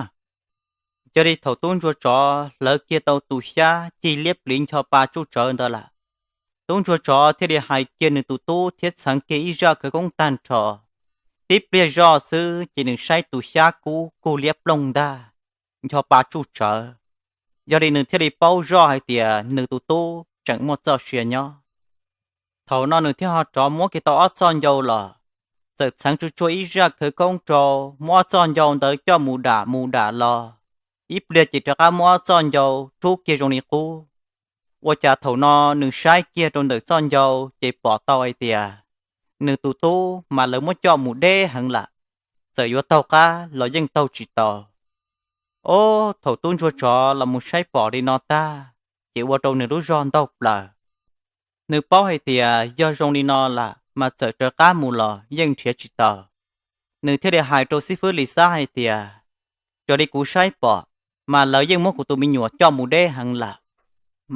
Yog li thaum tub ntsuag tsov hlawv kiag tau tus xyab ci liab pliv ncho pa tsuj tsawv ntawd lawm, tub ntsuag tsov thiaj li hais kiag nws tus tub thiab txheev kiag ib zaj khawv koob tag nrho. Tib pliag zoj xwb ces nws saib tus xyab kub kug liab ploog ntag, ncho pa tsuj tsawv. Yog li nws thiaj li paub zoj hais tias nws tus tub tseem muaj txoj sia nyob. Thaum no nws thiaj ho rov muab kiag tau ob txoj ncau los, txawm txheev tsuj tsuag ib zaj khawv koob rau, muab ob txoj ncau ntawd coj mus dam mus dam los, ib pliag ces rov qab muab ob txoj ncau rub kiag zoo li qub. Ua cas thaum no nws saib kiag rau ntawm txoj ncau ces pom tau hais tias nws tus tub mas lawv muab coj mus deb heev lawm, txawm yuav taug qab los yeej taug tsis tau. Ob, thaum tub ntsuag tsov los mus saib pom li no tag, ces ua rau nws lub zog ntaug plaws. Nws paub hais tias yog zoo li no lawm mas txawm raws qab mus los yeej nrhiav tsis tau. Nws thiaj li hais rau xib fwb Lis Xab hais tias, raws li kuv saib pom, mas lawv yeej muab kuv tus me nyuam coj mus deb heev lawm,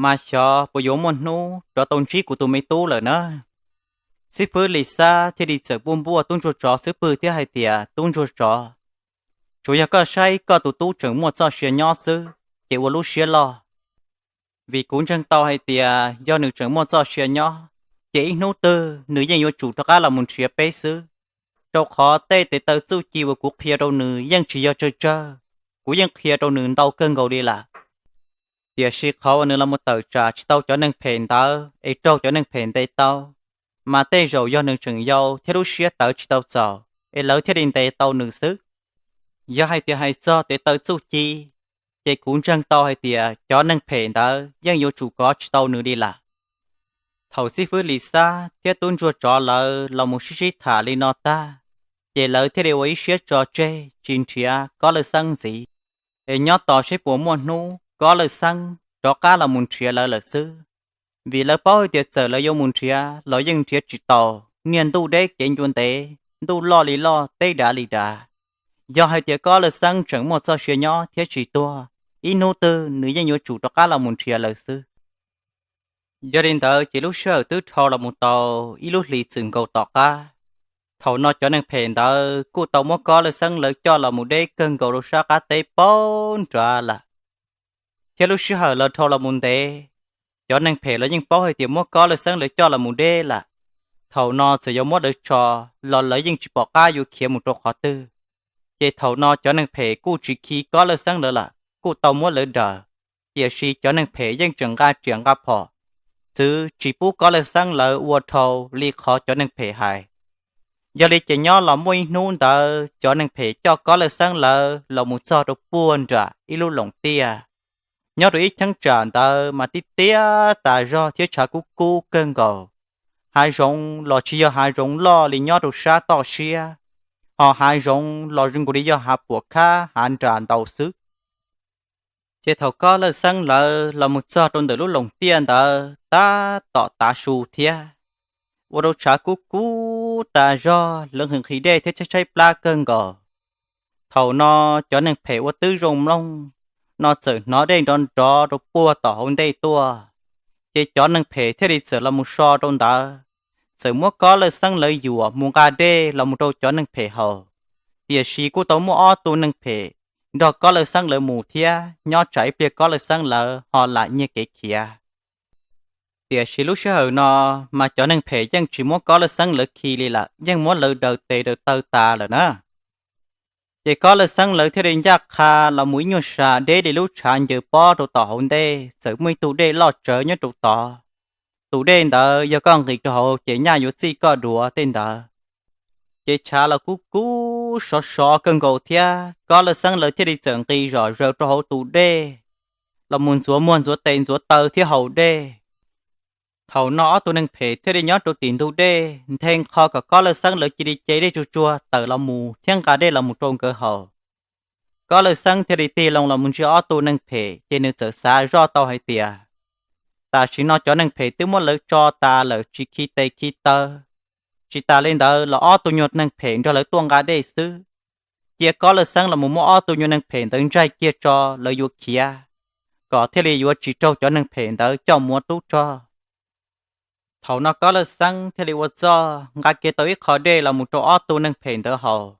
mas xyov puas yuav muaj hnub rov tau ntsib kuv tus me tub lawm na. Xib fwb Lis Xab thiaj li txawm npuaj npuaj tub ntsuag tsov xub pwg thiab hais tias, tub ntsuag tsov, tsuas yog koj saib koj tus tub tseem muaj txoj sia nyob xwb, ces ua lub siab loj. Vim kuv ntseeg tau hais tias yog nws tseem muaj txoj sia nyob, ces ib hnub twg nws yeej yuav tsum rov qab los mus nrhiav peb xwb, rau qhov tej tes taw txuj ci uas kuv qhia rau nws yeej tsis yog tsawg tsawg, kuv yeej qhia rau nws ntau kawg nkaus li lawm. Tiam sis qhov uas nws los mus tawm tsam tsis tau cov neeg phem ntawd es raug cov neeg phem ntes tau, mas tej zaum yog nws tseem yau thiab lub siab tawv tsis tau txaus, es lawv thiaj li ntes tau nws xwb. Yog hais tias hais txog tes taw txuj ci, ces kuv ntseeg tau hais tias cov neeg phem ntawd yeej yuav tsum kov tsis tau nws li lawm. Thaum xib fwb Lis Xab thiab tub ntsuag tsov lawv los mus sib sib tham li no tag, ces lawv thiaj li ua ib siab tso tseg tsis nrhiav Kob Lawj Xeeb ntxiv, es nyob tos seb puas muaj hnub Kob Lawj Xeeb rov qab los mus nrhiav lawv lawm xwb. Vim lawv paub hais tias txawm lawv yuav mus nrhiav los yeej nrhiav tsis tau, niaj ntuj deb kev ncua ntev, ntuj loj li loj teb dav li dav. Yog hais tias Kob Lawj Xeeb tseem muaj txoj sia nyob thiab tsis tuag, ib hnub twg nws yeej yuav tsum rov qab los mus nrhiav lawv xwb. Yog li ntawd ces lub sij hawm twb dhau los mus tau ib lub hlis txwm nkaus tom qab. Thaum no cov neeg phem ntawd kuj tau muab Kob Lawj Xeeb lawv coj los mus deb kawg nkaus rau sab qab teb pab nrad lawm. Thiab lub sij hawm lawv dhau los mus ntev, cov neeg phem los yeej paub hais tias muab Kob Lawj Xeeb lawv coj los mus deb lawm. Thaum no txawm yuav muab lawv tso los lawv yeej tsis pom qab yuav khiav mus rau qhov twg. Ces thaum no cov neeg phem kuj tsis khi Kob Lawj Xeeb lawv lawm, kuj tau muab lawv daws. Tiam sis cov neeg phem yeej tseem nqa riam nqa phom, txwv tsis pub Kob Lawj Xeeb lawv ua dhau li qhov cov neeg phem hais. Yog li ces nyob los muaj ib hnub ntawd cov neeg phem coj Kob Lawj Xeeb lawv los mus txog rau puag nram ib lub loos tiaj. Nyob rau ib cheeb tsam ntawd mas tib tiab tas zog thiab tshav kub kub kawg nkaus. Hav zoov los tsis yog hav zoov loj li nyob rau sab toj siab, ho hav zoov los zoo nkaus li yog hav puam khab hav nras ntau xwb. Ces thaum Kob Lawj Xeeb lawv los mus txog rau ntawm lub loos tiaj ntawd tab tom tav su thiab, ua rau tshav kub kub tas zog, lawv nqhis nqhis dej thiab tshaib tshaib plab kawg nkaus. Thaum no cov neeg phem ua tib zoo mloog no txawm hnov dej nrov nrov rau puag tom hauv ntej tuaj. Ces cov neeg phem thiaj li txawm los mus so rau ntawd, txawm muab Kob Lawj Xeeb lawv yuam mus nqa dej los mus rau cov neeg phem haus. Tiam sis kuj tau muaj ob tug neeg phem nrog Kob Lawj Xeeb lawv mus thiab, nyob tsam ib pliag Kob Lawj Xeeb lawv ho lam nyiag kev khiav. Tiam sis lub sij hawm no mas cov neeg phem yeej tsis muab Kob Lawj Xeeb lawv khi li lawm, yeej muab lawv daws tes daws taw tas lawm na. Ces Kob Lawj Xeeb lawv thiaj li ncaj qha los mus ib nyuag sas deb li lub tshav ncaws pob rau tom hauv ntej, txawm muaj ib tug dej loj tsawv nyob rau tod. Tus dej ntawd yog koj nqis rau hauv ces nyaj yuav txij koj duav tej ntawd. Ces tshav los kub kub sov sov kawg nkaus thiab, Kob Lawj Xeeb lawv thiaj li txawm nqis zom zaws rau hauv tus dej los mus ntxuav muag ntxuav tes ntxuav taw thiab haus dej. Thaum no ob tug neeg phem thiaj li nyob rau tim ntug dej nthe nqho kom Kob Lawj Xeeb lawv cia li ce dej tsuag tsuag tawm los mus thiab nqa dej los mus rau nkawd haus. Kob Lawj Xeeb thiaj li tig loo los mus ntsia ob tug neeg phem ces nws txawm xav zoj tau hais tias, tam sim no cov neeg phem twb muab lawv tso tas lawm tsis khi tes khi taw. Tsis tas li ntawd los ob tug nyuag neeg phem nrog lawv tuaj nqa dej xwb. Cia Kob Lawj Xeeb los mus muab ob tug nyuag neeg phem ntawd ntsaig kiag tso, lawv yuav khiav, kom thiaj li yuav tsis raug cov neeg phem ntawd coj mus ua tub rog. Thaum no Kob Lawj Xeeb thiaj li ua txuj nqa kiag tau ib qho dej los mus rau ob tug neeg phem ntawd haus.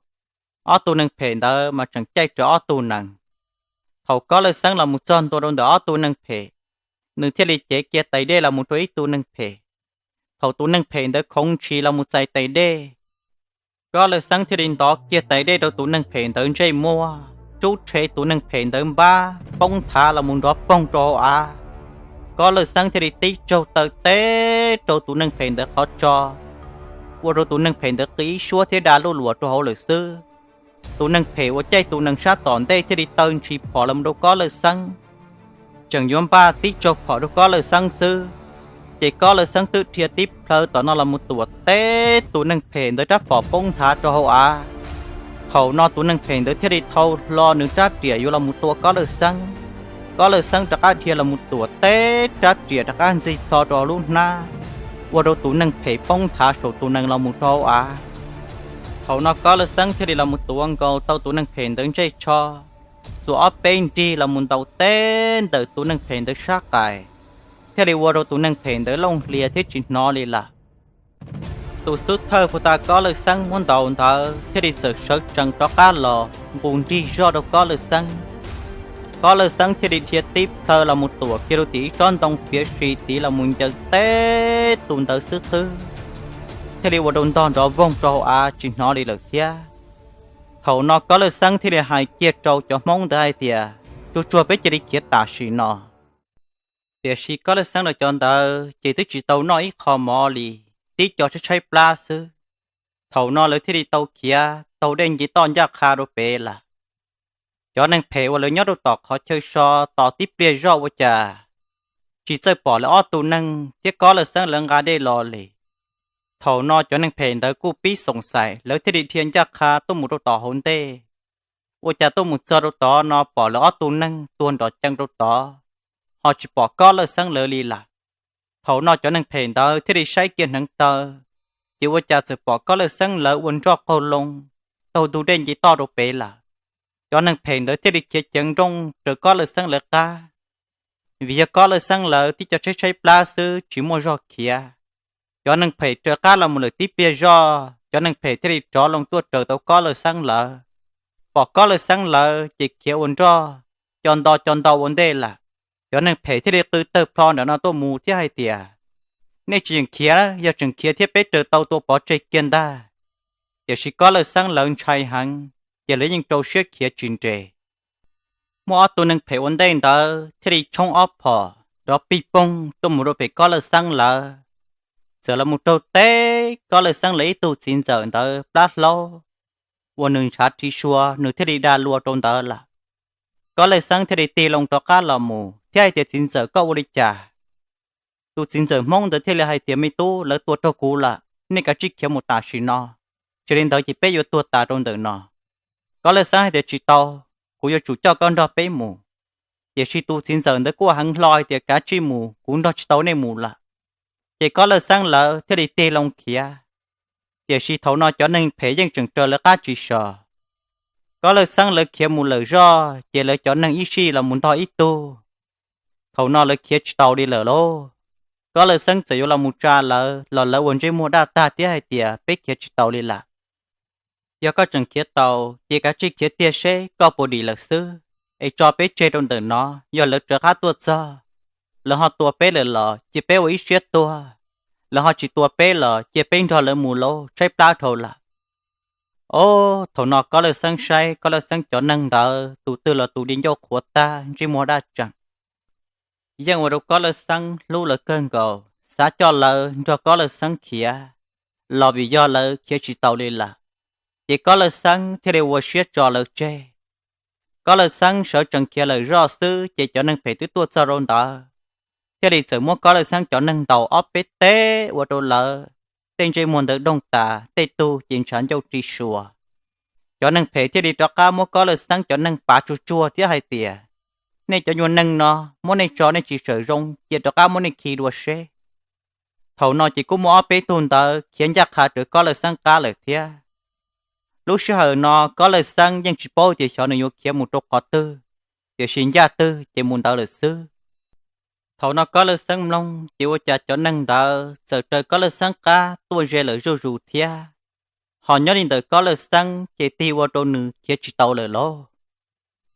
Ob tug neeg phem ntawd mas tseem caij rawv ob tug nees. Thaum Kob Lawj Xeeb los mus txog ntua rau ntawm ob tug neeg phem, nws thiaj li cev kiag tais dej los mus rau ib tug neeg phem. Thaum tus neeg phem ntawd khoov ntshis los mus txais tais dej, Kob Lawj Xeeb thiaj li ntov kiag tais dej rau tus neeg phem ntawd ntsej muag, rub rhe tus neeg phem ntawd npab poob nthav los mus nrov poog rau hauv av. Kob Lawj Xeeb thiaj li tib tsaug taw teb rau tus neeg phem ntawd qhov tso, ua rau tus neeg phem ntawd qi ib suab thiab da luj luas rau hauv lawm xwb. Tus neeg phem uas caij tus nees sab tom ntej thiaj li taw ntshis phom los mus rau Kob Lawj Xeeb, tseem yuav npaj tib tsaug phom rau Kob Lawj Xeeb xwb. Ces Kob Lawj Xeeb twb dhia tib plhaw tom no los mus tuam teb tus neeg phem ntawd rab phom poob nthav rau hauv av. Thaum no tus neeg phem ntawd thiaj li thau hlo nws rab riam yuav los mus tua Kob Lawj Xeeb. Kob Lawj Xeeb rov qab dhia los mus tuam teb rab riam rov qab ntxig plho rau hauv lub hnab, ua rau tus neeg phem poob nthav saum tus nees los mus rau hauv av. Thaum no Kob Lawj Xeeb thiaj li los mus tuav nkaus tau tus neeg phem ntawd ntsej tsho, xuas ob peb nrig los mus ntaus teb ntawm tus neeg phem ntawd sab qais, thiaj li ua rau tus neeg phem ntawd looj hlias thiab tsis hnov li lawm. Tus xub thawj puag ta Kob Lawj Xeeb muab ntaus ntawd thiaj li txawm sawv tsees rov qab los nqus nrig zog rau Kob Lawj Xeeb. Kob Lawj Xeeb thiaj li dhia tib plhaw los mus tuam kiag rau tim ib tsob ntoo fiav si tid los mus ncaws teb tus ntawd xwb qwb, thiaj li ua rau ntog nrov voog rau hauv av tsis hnov li lawm thiab. Thaum no Kob Lawj Xeeb thiaj li hais kiag rau cov Hmoob ntawd hais tias, tsuag tsuag peb cia li khiav tam sim no. Tiam sis Kob Lawj Xeeb lawv cov ntawd ces twb tsis tau noj ib qho mov li, tib co tshaib tshaib plab xwb. Thaum no lawv thiaj li tau khiav taug dej nce toj ncaj qha rau pem lawm. Cov neeg phem uas lawv nyob rau tom qhov chaw so tos tib pliag zoj ua cas tsis txawj pom lawv ob tug neeg thiab Kob Lawj Xeeb lawv nqa dej los li. Thaum no cov neeg phem ntawd kuj pib xoom xaim, lawv thiaj li dhia ncaj qha tuaj mus rau tom hauv ntej. Ua cas tuaj mus txog rau tod no pom lawv ob tug neeg tuag nrom cees rau tod, ho tsis pom Kob Lawj Xeeb lawv li lawm. Thaum no cov neeg phem ntawd thiaj li saib kiag hneev taw, ces ua cas txawm pom Kob Lawj Xeeb lawv ua nroj qaug loo taug ntug dej nce toj rau pem lawm. Cov neeg phem ntawd thiaj li khiav ceev nrooj raws Kob Lawj Xeeb lawv qab, vim yog Kob Lawj Xeeb lawv tib co tshaib tshaib plab xwb tsis muaj zog khiav. Cov neeg phem raws qab los mus lawm tib pliag zoj, cov neeg phem thiaj li rov loo tuaj raws tau Kob Lawj Xeeb lawv. Pom Kob Lawj Xeeb lawv ces khiav ua nroj, co nto co nto ua ntej lawm. Cov neeg phem thiaj li qw tawg plho nram no tuaj mus thiab hais tias, nej tsis yeem khiav, yog tseem khiav thiab peb raws tau tua pov tseg kiag ntag. Tiam sis Kob Lawj Xeeb lawv ntshai heev, ces lawv yeej rau siab khiav tsis nres. Muaj ob tug neeg phem ua ntej ntawd thiaj li tshoob ob phom nrov pig poog tuaj mus rau pem Kob Lawj Xeeb lawv. txawm los mus raug teb Kob Lawj Xeeb lawv ib tug txiv ntxawm ntawd plab hlaub uas nws ntshav ri sua, nws thiaj li dag lua rau ntawd lawm. Kob Lawj Xeeb thiaj li tig loo rov qab los mus thiab hais tias, Txiv ntxawm, koj ua li cas? Tus txiv ntxawm Hmoob ntawd thiaj li hais tias, Me tub, lawv tua raug kuv lawm, nej kav tsij khiav mus tam sim no, tsis li ntawd ces peb yuav tuag tas rau ntawm no. Kob Lawj Xeeb hais tias, Tsis tau, kuv yuav tsum coj koj nrog peb mus. Tiam sis tus txiv ntxawm ntawd kuj heev hlo hais tias, Kav tsij mus, kuv nrog tsis tau nej mus lawm. Ces Kob Lawj Xeeb lawv thiaj li tig loo khiav. Tiam sis thaum no cov neeg phem yeej tseem raws lawv qab tsis so. Kob Lawj Xeeb lawv khiav mus lawm zoj ces lawv cov neeg ib sij los mus ntog ib tug. Thaum no lawv khiav tsis tau li lawm lauj. Kob Lawj Xeeb txawm yuav los mus tsa lawv los lawv ua ntsej muag daj tag thiab hais tias, Peb khiav tsis tau li lawm. Yog koj tseem khiav tau ces kav tsij khiav tiag seb koj puas dim lawm xwb, es tso peb tseg rau ntawm no. Yog lawv rov qab tuaj txog, lawv ho tua peb lawm los cia peb ua ib siab tuag, lawv ho tsis tua peb los cia peb nrog lawv mus lauj, tshaib plab dhau lawm. Ob, thaum no Kob Lawj Xeeb saib Kob Lawj Xeeb cov neeg ntawd tus twg los tus di ncauj qhuav tag, ntsej muag daj tseem, yeej ua rau Kob Lawj Xeeb hlub lawv kawg nkaus, xav coj lawv nrog Kob Lawj Xeeb khiav, los vim yog lawv khiav tsis tau li lawm, ces Kob Lawj Xeeb thiaj li ua siab tso lawv tseg. Kob Lawj Xeeb sawv tsees khiav lawm zoj xwb ces cov neeg phem twb tuaj txog rau ntawd, thiaj li txawm muab Kob Lawj Xeeb cov neeg ntaus ob peb teg ua rau lawv tej ntsej muag ntawd doog tas, tej tug ces ntshav ncauj ri sua. Cov neeg phem thiaj li rov qab muab Kob Lawj Xeeb cov neeg pav tsuag tsuag thiab hais tias, Nej cov nyuag neeg no, muab nej tso nej tsis txawm zoo, cia rov qab muab nej khi dua seb. Thaum no ces kuj muaj ob peb tug ntawd khiav ncaj qha rawv Kob Lawj Xeeb qab lawm thiab. Lub sij hawm no Kob Lawj Xeeb yeej tsis paub tias xyov nws yuav khiav mus rau qhov twg, tiam sis ncaj twg ces mus ntawd lawm xwb. Thaum no Kob Lawj Xeeb mloog ces ua cas cov neeg ntawd txawm raws Kob Lawj Xeeb qab tuaj ze lawm zuj zus thiab. Ho nyob li ntawm Kob Lawj Xeeb ces tig ua rau nws khiav tsis tau lawm lauj.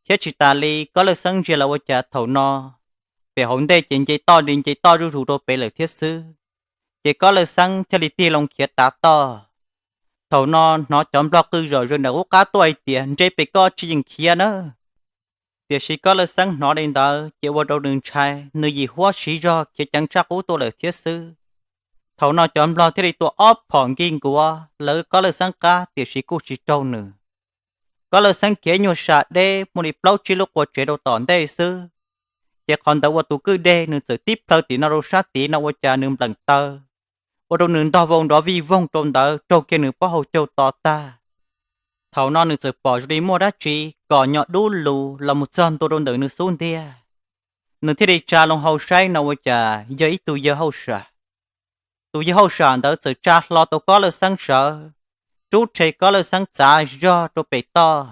Thiab tsis tas li, Kob Lawj Xeeb ntsia los ua cas thaum no pem hauv ntej ces nce toj li nce toj zuj zus rau pem lawm thiab xwb. Ces Kob Lawj Xeeb thiaj li tig loo khiav tav toj. Thaum no hnov cov nplog qw zom zaws nram qub qab tuaj hais tias, Nres pem koj tsis yeem khiav nawb. Tiam sis Kob Lawj Xeeb hnov li ntawd ces ua rau nws ntshai, nws yim huab siv zog khiav ceev tshaj qub tuaj lawm thiab xwb. Thaum no cov nplog thiaj li tua ob phom nkig nkuav lawv Kob Lawj Xeeb qab tiam sis kuj tsis raug nws. Kob Lawj Xeeb khiav ib nyuag sam deb muaj li plaub tsib lub qua tsev rau tom ntej xwb, ces qhov ntawd ua tus kwj deg nws txawm tib plhaw tim no rau sab tid no ua cas nws npleem taw, ua rau nws ntog vau nrov vij voog rau ntawd raug kiag nws pob hau caug to tag. Thaum no nws txawm pom zoo li muaj dab tsi kom nyo dub lus los mus txog ntua rau ntawm nws xub ntiag. Nws thiaj li tsa loo hau saib no ua cas yog ib tug yawg hauj sam. Tus yawg hauj sam ntawd txawm tsa hlo tau Kob Lawj Xeeb sawv, rub rhe Kob Lawj Xeeb txav zog rau pem toj.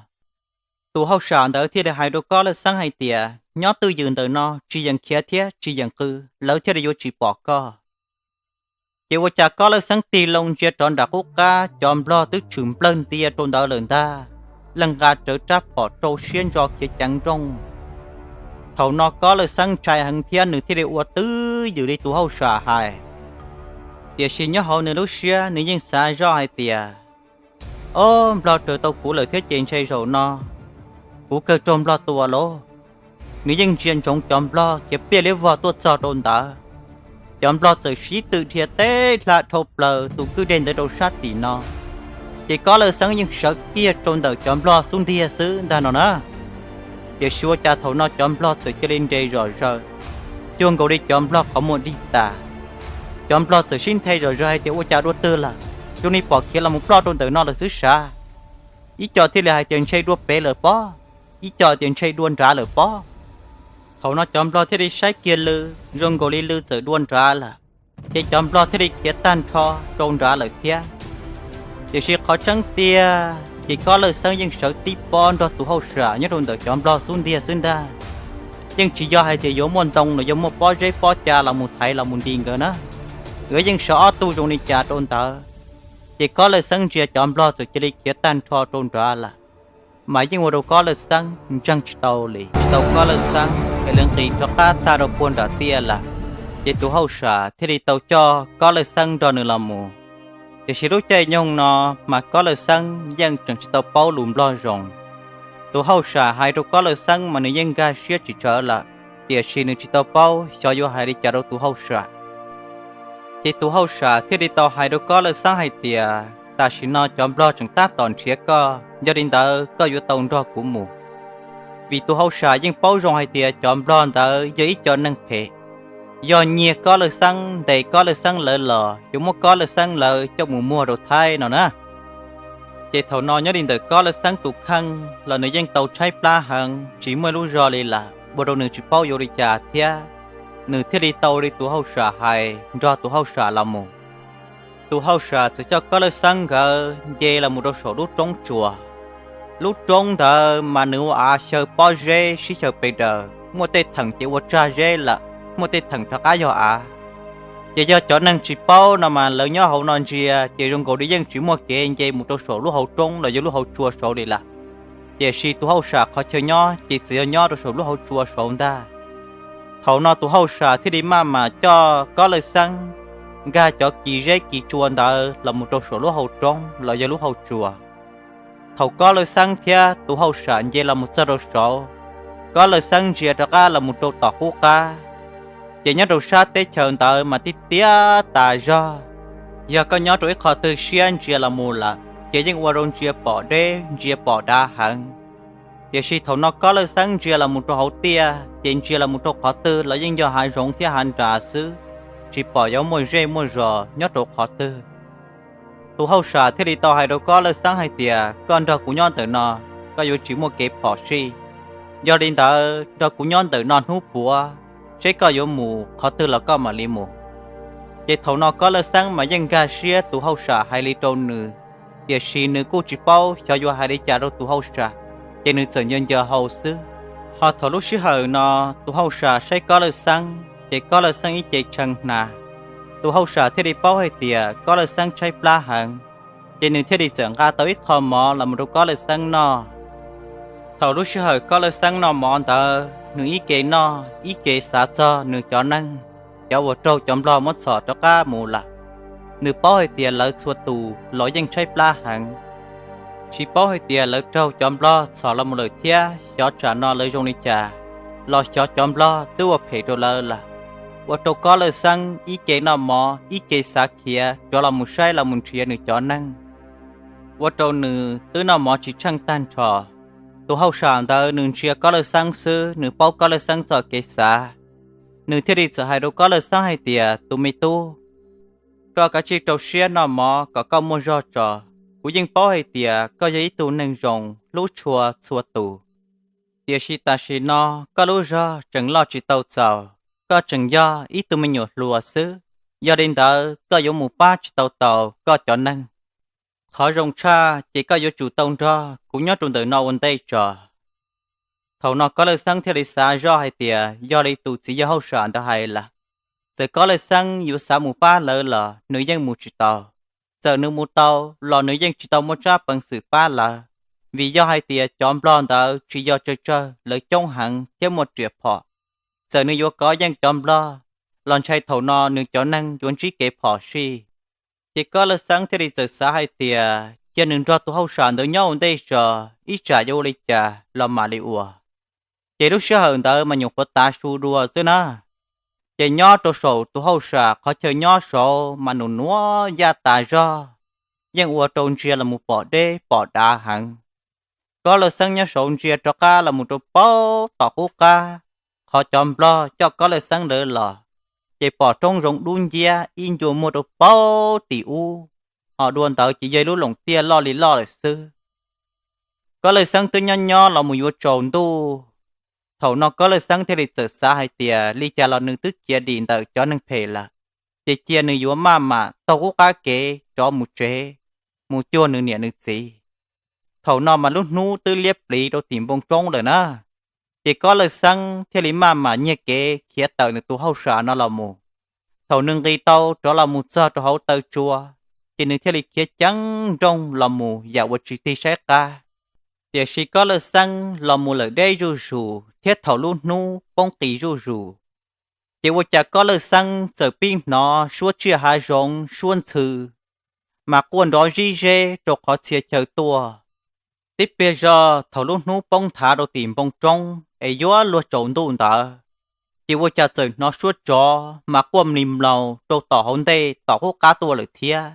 Tus hauj sam ntawd thiaj li hais rau Kob Lawj Xeeb hais tias, Nyob twj ywm ntawm no tsis yeem khiav thiab tsis yeem qw, lawv thiaj li yuav tsis pom koj. Ces ua cas Kob Lawj Xeeb tig loo ntsia rov nram qub qab cov nplog twb tshwm nplawg ntia rau ntawd lawm ntag, leej nqa rawv rab phom rau siab ntso khiav ceev nrooj. Thaum no Kob Lawj Xeeb ntshai heev thiab nws thiaj li ua twj ywm li tus hauj sam hais. Tiam sis nyob hauv nws lub siab nws yeej xav zoj hais tias, Ob, nplog raws tau kuv lawm thiab ces ntshe zaum no kuv kawg raug nplog tua lauj. Nws yeej ntsia ntsoov cov nplog khiav pliaj liab vog tuaj txog rau ntawd. Cov nplog txawm sib tw dhia teb hla dhau plaws tus kwj deg ntawd rau sab tim no, ces Kob Lawj Xeeb yeej sawv kiag rau ntawm cov nplog xub ntiag xwb ntag no na. Tiam sis ua cas thaum no cov nplog txawm cia li nres zom zaws, cuag nkaus li cov nplog qhov muag dig tas. Cov nplog txawm sib nthe zom zaws hais tias, Ua cas dua twg lawm? Zoo li pom khiav los mus ploj rau ntawm no lawm xwb sav. Ib co thiaj li hais tias, Ntshe dua pem lawm pob. Ib co tias, Ntshe dua nrad lawm pob. Thaum no cov nplog thiaj li saib kiag lw, zoo nkaus li lw txawm dua nrad lawm, ces cov nplog thiaj li khiav tag nrho rau nrad lawm thiab. Tiam sis qhov tseeb tiag ces Kob Lawj Xeeb yeej sawv tib pob nrog tus hauj sam nyob rau ntawm cov nplog xub ntiag xwb ntag. Yeej tsis yog hais tias yuav muaj ntoo los yog muaj pob zeb pob ca los mus thaiv los mus nti nkawd na. Nkawd yeej sawv ob tug zoo li cas rau ntawd. Ces Kob Lawj Xeeb ntsia cov nplog txawm cia li khiav tag nrho rau nrad lawm, mas yeej ua rau Kob Lawj Xeeb ntseeg tsis tau li, tsis tau Kob Lawj Xeeb es lawv nqis rov qab tag rau puag nram tiaj lawm. Ces tus hauj sam thiaj li tau coj Kob Lawj Xeeb nrog nws los mus. Tiam sis lub caij nyoog no mas Kob Lawj Xeeb yeej tseem tsis tau paub lus nplog zoo. Tus hauj sam hais rau Kob Lawj Xeeb mas nws yeej nkag siab tsis tsawv lawm, tiam sis nws tsis tau paub xyov yuav hais li cas rau tus hauj sam. Ces tus hauj sam thiaj li tau hais rau Kob Lawj Xeeb hais tias, tam sim no cov nplog tseem tab tom nrhiav koj, yog li ntawd koj yuav tau nrog kuv mus. Vim tus hauj sam yeej paub zoo hais tias cov nplog ntawd yog ib co neeg phem, yog nyiag Kob Lawj Xeeb, ntes Kob Lawj Xeeb lawv los yuav muab Kob Lawj Xeeb lawv coj mus muag rau Thaib no na. Ces thaum no nyob li ntawm Kob Lawj Xeeb tus kheej los nws yeej tau tshaib plab heev, tsis muaj ib lub zog li lawm, ua rau nws tsis paub yuav ua li cas thiab. Nws thiaj li tau li tus hauj sam hais, nrog tus hauj sam los mus. Tus hauj sam txawm coj Kob Lawj Xeeb nkawd nce los mus rau saum lub roob tsuas. Lub roob ntawd mas nws ua av xyaw pob zeb sib xyaw pes daws, muaj tej theem ces ua tsag zeb lawm, muaj tej theem rov qab yog av. Ces yog cov neeg tsis paub no mas lawv nyob hauv no ntsia ces zoo nkaus li yeej tsis muaj kev nce mus rau saum lub hauv roob los yog lub hauv tsua saud li lawm. Tiam sis tus hauj sam qhov chaw nyob ces txawm yog nyob rau saum lub hauv tsua saud ntag. Thaum no tus hauj sam thiaj li maj mam coj Kob Lawj Xeeb nkag cov kis zeb kis tsua ntawd los mus rau saum lub hauv roob los yog lub hauv tsua. Thaum Kob Lawj Xeeb thiab tus hauj sam nce los mus txog rau saud, Kob Lawj Xeeb ntsia rov qab los mus rau tom qub qab, ces nyob rau sab teb chaws ntawd mas tib tiab tas zog. Yog koj nyob rau ib qho twg siab ntsia los mus lawm ces yeej ua rau ntsia pom deb ntsia pom dav heev. Tiam sis thaum no Kob Lawj Xeeb ntsia los mus rau hauv tiaj ces ntsia los mus rau qhov twg los yeej yog hav zoov thiab hav nras xwb, tsis pom yuav muaj zej muaj zos nyob rau qhov twg. Tus hauj sam thiaj li tau hais rau Kob Lawj Xeeb hais tias, koj nrog kuv nyob ntawm no, koj yuav tsis muaj kev phom sij. Yog li ntawd nrog kuv nyob ntawm no hnub puav, seb koj yuav mus qhov twg los koj mam li mus. Ces thaum no Kob Lawj Xeeb mas yeej nkag siab tus hauj sam hais li rau nws, tiam sis nws kuj tsis paub xyov yuav hais li cas rau tus hauj sam, ces nws txawm ncaws ncaws hau xwb. Ho thaum lub sij hawm no tus hauj sam saib Kob Lawj Xeeb ces Kob Lawj Xeeb ib ce tshee hnav. Tus hauj sam thiaj li paub hais tias Kob Lawj Xeeb tshaib plab heev, ces nws thiaj li txawm nqa tau ib qho mov los mus rau Kob Lawj Xeeb noj. Thaum lub sij hawm Kob Lawj Xeeb noj mov ntawd nws ib ke noj ib ke xav txog nws cov neeg, cov uas raug cov nplog muab txhom rov qab mus lawm. Nws paub hais tias lawv txhua tus los yeej tshaib plab heev, tsis paub hais tias lawv raug cov nplog txhom los mus lawm thiab xyov tsam no lawv zoo li cas, los xyov cov nplog twb ua phem rau lawv lawm. Ua rau Kob Lawj Xeeb ib ke noj mov ib ke xav khiav rov los mus saib los mus nrhiav nws cov neeg, ua rau nws twb noj mov tsis tsheej tag nrho. Tus hauj sam ntawd nws ntsia Kob Lawj Xeeb xwb nws paub Kob Lawj Xeeb txoj kev xav. Nws thiaj li txawm hais rau Kob Lawj Xeeb hais tias, tus me tub, koj kav tsij rau siab noj mov kom koj muaj zog tso. Kuv yeej paub hais tias koj yog ib tug neeg zoo hlub tshua txhua tus, tiam sis tam sim no koj lub zog tseem loj tsis tau txaus, koj tseem yog ib tug me nyuam hluas xwb. Yog li ntawd koj yuav mus pab tsis tau taus koj cov neeg. Qhov zoo tshaj ces koj yuav tsum tau nrog kuv nyob rau ntawm no ua ntej tso. Thaum no Kob Lawj Xeeb thiaj li xav zoj hais tias yog li tus txiv yawg hauj sam ntawd hais lawm, txawm Kob Lawj Xeeb yuav xav mus pab lawv los nws yeej mus tsis tau. Txawm nws mus tau los nws yeej tsis tau muaj tsab peev xwm pab lawv, vim yog hais tias cov nplog ntawd tsis yog tsawg tsawg, lawv coob heev thiab muaj riam phom. Txawm nws yuav kov yeej cov nplog los ntshai thaum no nws cov neeg yuav ntsib kev phom sij. Ces Kob Lawj Xeeb thiaj li txawm xav hais tias cia nws nrog tus hauj sam ntawd nyob ua ntej tso, ib tsam yuav ua li cas los mam li ua. Ces lub sij hawm ntawd mas nyuam qhuav tav su dua xwb na. Ces nyob rau saum tus hauj sam qhov chaw nyob saud mas nws nuav yaj tas zog, yeej ua rau ntsia los mus pom deb pom dav heev. Kob Lawj Xeeb nyob saud ntsia rov qab los mus rau paub tom qub qab, qhov cov nplog coj Kob Lawj Xeeb lawv los, ces pom roob zoov dub nciab ib ncua muag rau paub tim ub, ho dua ntawd ces yog ib lub loos tiaj loj li loj lawm xwb. Kob Lawj Xeeb twb nyob nyob los mus yuav tsaus ntuj. Thaum no Kob Lawj Xeeb thiaj li txawm xav hais tias li cas los nws twb khiav dim ntawm cov neeg phem lawm, ces cia nws yuav maj mam taug qub qab kev rov mus tsev, mus cuag nws niam nws txiv. Thaum no mas lub hnub twb liab pliv rau tim npoo roob lawm na. Ces Kob Lawj Xeeb thiaj li maj mam nyiag kev khiav tawm nws tus hauj sam no los mus. Thaum nws nqis tau rov los mus txog rau hauv taw tsua, ces nws thiaj li khiav ceev nrooj los mus yam uas tsis tig saib qab. Tiam sis Kob Lawj Xeeb los mus lawm deb zuj zus thiab thaum lub hnub poob qis zuj zus, ces ua cas Kob Lawj Xeeb txawm pib hnov suab tsiaj hav zoov suab ntxhw mas quaj nrov zib zeb rau qhov txhia chaw tuaj. Tib pliag zog thaum lub hnub poob nthav rau tim npoo roob es yuav luag tsaus ntuj ntawd, ces ua cas txawm hnov suab tsov mas quaj mlis mlaus rau tom hauv ntej tom qub qab tuaj lawm thiab.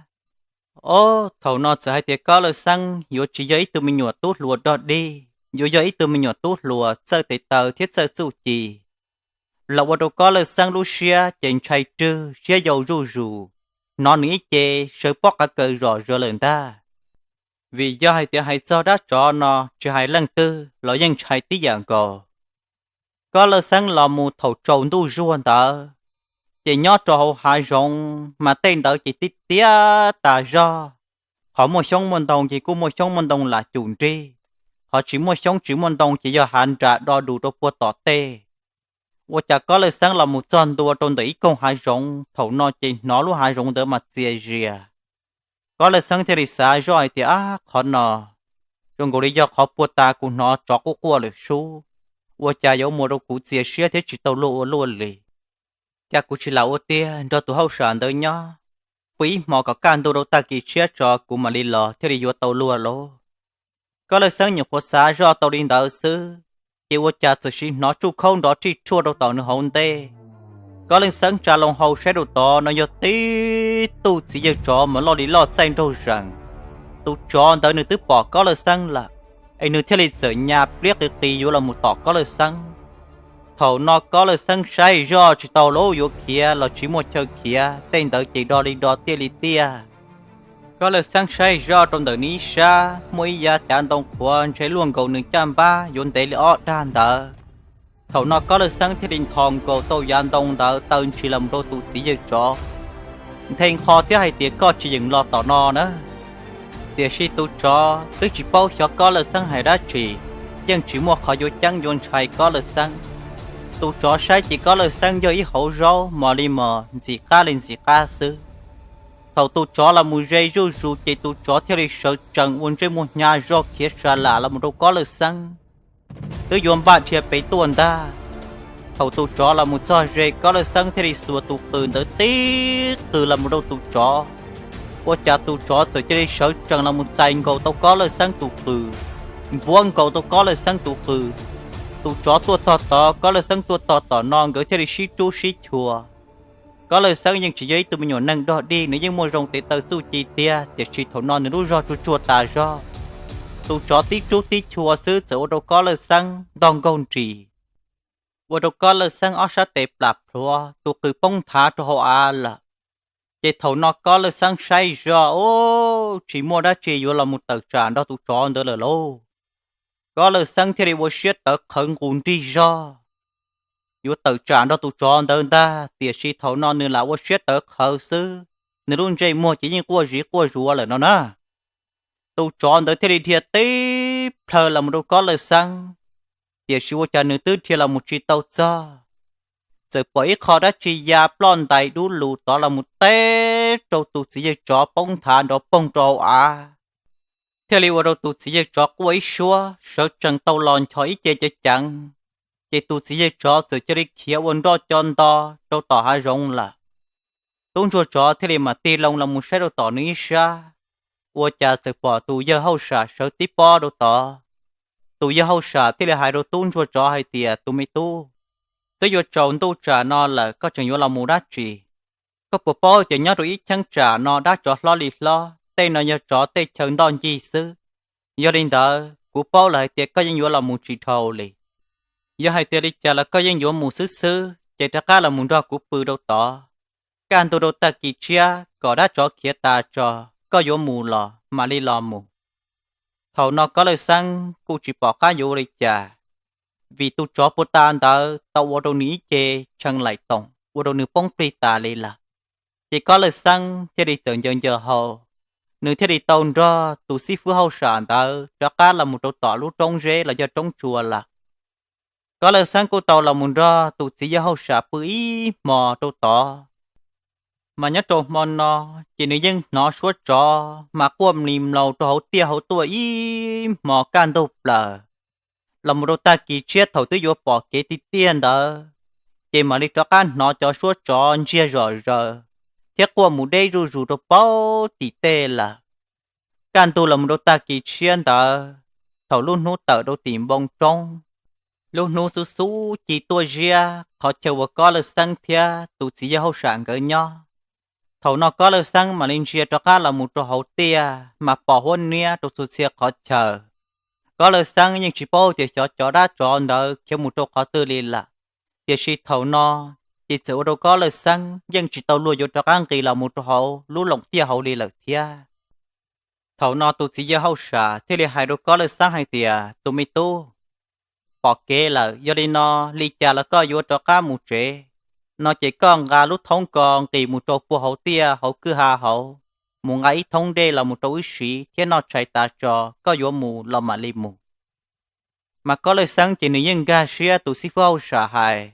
Ob, thaum no txawm hais tias Kob Lawj Xeeb yuav tsis yog ib tug me nyuam tub hluas dog dig, yuav yog ib tug me nyuam tub hluas txawj tes taw thiab txawj txuj ci, los ua rau Kob Lawj Xeeb lub siab ces ntshai rwg siab yau zuj zus, hnov nws ib ce sawv pob qav kaws zom zaws lawm ntag. Vim yog hais tias hais txog dab tsov no tsis hais leej twg los yeej ntshai tib yam nkaus. Kob Lawj Xeeb los mus thaum tsaus ntuj zuag ntawd, ces nyob rau hauv hav zoov mas tej ntawd ces tib tiab tas zog. Qhov muaj xyoob muaj ntoo ces kuj muaj xyoob muaj ntoo lam cum nrig, qhov tsis muaj xyoob tsis muaj ntoo ces yog hav nram do dus rau puag tom tej. Ua cas Kob Lawj Xeeb los mus txog ntua rau ntawm ib koog hav zoov, thaum no ces hnov lub hav zoov ntawd mas txias zias. Kob Lawj Xeeb thiaj li xav zoj hais tias, Ab, qhov no zoo nkaus li yog qhov puag ta kuv hnov tsov quaj quaj lawm sub, ua cas yuav ua rau kuv txias siab thiab tsis tau luag ua luaj li. Cas kuv tsis lam ua tiag nrog tus hauj sam ntawd nyob, pw ib hmo kom kaj ntug rau tag kis tshiab tso kuv mam li los thiaj li yuav tau luag lauj. Kob Lawj Xeeb nyuam qhuav xav zoj tau li ntawd xwb, ces ua cas txawm sim hnov tsuj khaub nrov rhij rhuaj rau tom nws hauv ntej. Kob Lawj Xeeb tsa loo hau saib rau tod no yog tib tug txiv yawg tsov mas loj li loj txaij nraug zees. Tus tsov ntawd nws twb pom Kob Lawj Xeeb lawm, es nws thiaj li txawm nyas pliab qis qis yuav los mus tom Kob Lawj Xeeb. Thaum no Kob Lawj Xeeb saib zoj tsis tau lauj, yuav khiav los tsis muaj chaw khiav, tej ntawd ces do li do tiaj li tiaj. Kob Lawj Xeeb saib zoj rau ntawm nws ib sab muaj ib yav cav ntoo qhuav ntshe luaj nkaus nws caj npab yuav ntev li ob dag ntawd. Thaum no Kob Lawj Xeeb thiaj li nthos nkaus tau yav ntoo ntawd taw ntshis los mus rau tus txiv yawg tsov, nthe nqho thiab hais tias, Koj tsis yeem los tom no na. Tiam sis tus tsov twb tsis paub xyov Kob Lawj Xeeb hais dab tsi, yeej tsis muaj qhov yuav ceeb yuav ntshai Kob Lawj Xeeb. Tus tsov saib ces Kob Lawj Xeeb yog ib hauv zaub mos li mos ntxim qab li ntxim qab xwb. Thaum tus tsov los mus ze zuj zus ces tus tsov thiaj li sawv tsees ua ntsej muag hnyav zog khiav sa lam los mus rau Kob Lawj Xeeb, twb yuav npaj dhia pem tuaj ntag. Thaum tus tsov los mus txog ze, Kob Lawj Xeeb thiaj li xuas tus qws ntawd tib qws los mus rau tus tsov. Ua cas tus tsov txawm cia li sawv tsees los mus txais nkaus tau Kob Lawj Xeeb tus qws, npuab nkaus tau Kob Lawj Xeeb tus qws. Tus tsov tuaj tog tod, Kob Lawj Xeeb tuaj tog tom no, nkawd thiaj li sib rub sib chua. Kob Lawj Xeeb yeej tsis yog ib tug me nyuam neeg dog dig, nws yeej muaj zoo tes taw txuj ci tiag, tiam sis thaum no nws lub zog tsuag tsuag tas zog. Tus tsov tib rub tib chua xwb txawm ua rau Kob Lawj Xeeb ntog nkaug nris, ua rau Kob Lawj Xeeb ob sab tes plam plhuav, tus qws poob nthav rau hauv av lawm. Ces thaum no Kob Lawj Xeeb saib zog, Ub, tsis muaj dab tsi yuav los mus tawm tsam nrog tus tsov ntawd lawm lauj. Kob Lawj Xeeb thiaj li ua siab tawv qhawv nqus nrig zog yuav tawm tsam nrog tus tsov ntawd ntag, tiam sis thaum no nws lam ua siab tawv qhawv xwb, nws lub ntsej muag ces yeej quaj ziv quaj zuav lawm no na. Tus tsov ntawd thiaj li dhia tib plhaw los mus rau Kob Lawj Xeeb, tiam sis ua cas nws twb dhia los mus tsis tau txog, txawm pom ib qho dab tsi ya ploj ntais dub lus tod los mus teb rau tus txiv yawg tsov poob nthav nrov poog rau hauv av, thiaj li ua rau tus txiv yawg tsov quaj ib suab sawv tsees tau los nchos ib ce cev ceev. Ces tus txiv yawg tsov txawm cia li khiav ua nroj co nto rau tom hav zoov lawm. Tub ntsuag tsov thiaj li mam tig loo los mus saib rau tom nws ib sab, ua cas txawm pom tus yawg hauj sam sawv tib pob rau tod. Tus yawg hauj sam thiaj li hais rau tub ntsuag tsov hais tias, Tus me tub, twb yuav tsaus ntuj tsam no lawm koj tseem yuav los mus dab tsi? Koj puas paub tias nyob rau ib cheeb tsam no dab tsov hlob li hlob, tej no yog tsov tej chaw ntoj ncig xwb. Yog li ntawd kuv paub lawm hais tias koj yeej yuav los mus tsis dhau li. Yog hais tias li cas los koj yeej yuav mus xwb xwb, ces rov qab los mus nrog kuv pw rau tod. Kaj ntug rau tag kis tshiab kom dab tsov khiav tas tso, koj yuav mus los mam li los mus. Thaum no Kob Lawj Xeeb kuj tsis pom qab yuav ua li cas, vim tus tsov puag ta ntawd tau ua rau nws ib ce tshee laim toom ua rau nws poob plig tas li lawm. Ces Kob Lawj Xeeb thiaj li txawm ncaws ncaws hau, nws thiaj li tau nrog tus xib fwb hauj sam ntawd rov qab los mus rau tom lub roob zeb los yog roob tsua lawm. Kob Lawj Xeeb kuj tau los mus nrog tus txiv yawg hauj sam pw ib hmo rau tod. Mas nyob rau hmo no, ces nws yeej hnov suab tsov mas quaj mlis mlaus rau hauv tiaj hauv tuaj ib hmo kaj ntug plaws. Los mus rau tag kis tshiab thaum twb yuav pom kev tiag tiag ntawd, ces mam li rov qab hnov cov suab tsov ntsiag zom zaws thiab quaj mus deb zuj zus rau pauv tim tej lawm. Kaj ntug los mus rau tag kis tshiab ntawd, thaum lub hnub tawm rau tim npoo roob, Lub hnub xub xub ci tuaj ziab qhov chaw uas Kob Lawj Xeeb thiab tus txiv yawg hauj sam nkawd nyob. Thaum no Kob Lawj Xeeb mam li ntsia rov qab los mus rau hauv tiaj mas pom huab niab rau txhua txhia qhov chaw. Kob Lawj Xeeb yeej tsis paub tias xyov cov dab tsov ntawd khiav mus rau qhov twg li lawm, tiam sis thaum no ces txawm ua rau Kob Lawj Xeeb yeej tsis tau luag yuav rov qab nqis los mus rau hauv lub loos tiaj hauv li lawm thiab. Thaum no tus txiv yawg hauj sam thiaj li hais rau Kob Lawj Xeeb hais tias, tus me tub, pom kev lawm, yog li no li cas los koj yuav rov qab mus tsev no ces koj nqa lub thoob ko nqis mus rau puag hauv tiaj hauv kwj ha hauv, mus nqa ib thoob dej los mus rau wb siv thiab noj tshais tas tso, koj yuav mus los mam li mus. Mas Kob Lawj Xeeb ces nws yeej nkag siab tus xib fwb hauj sam hais,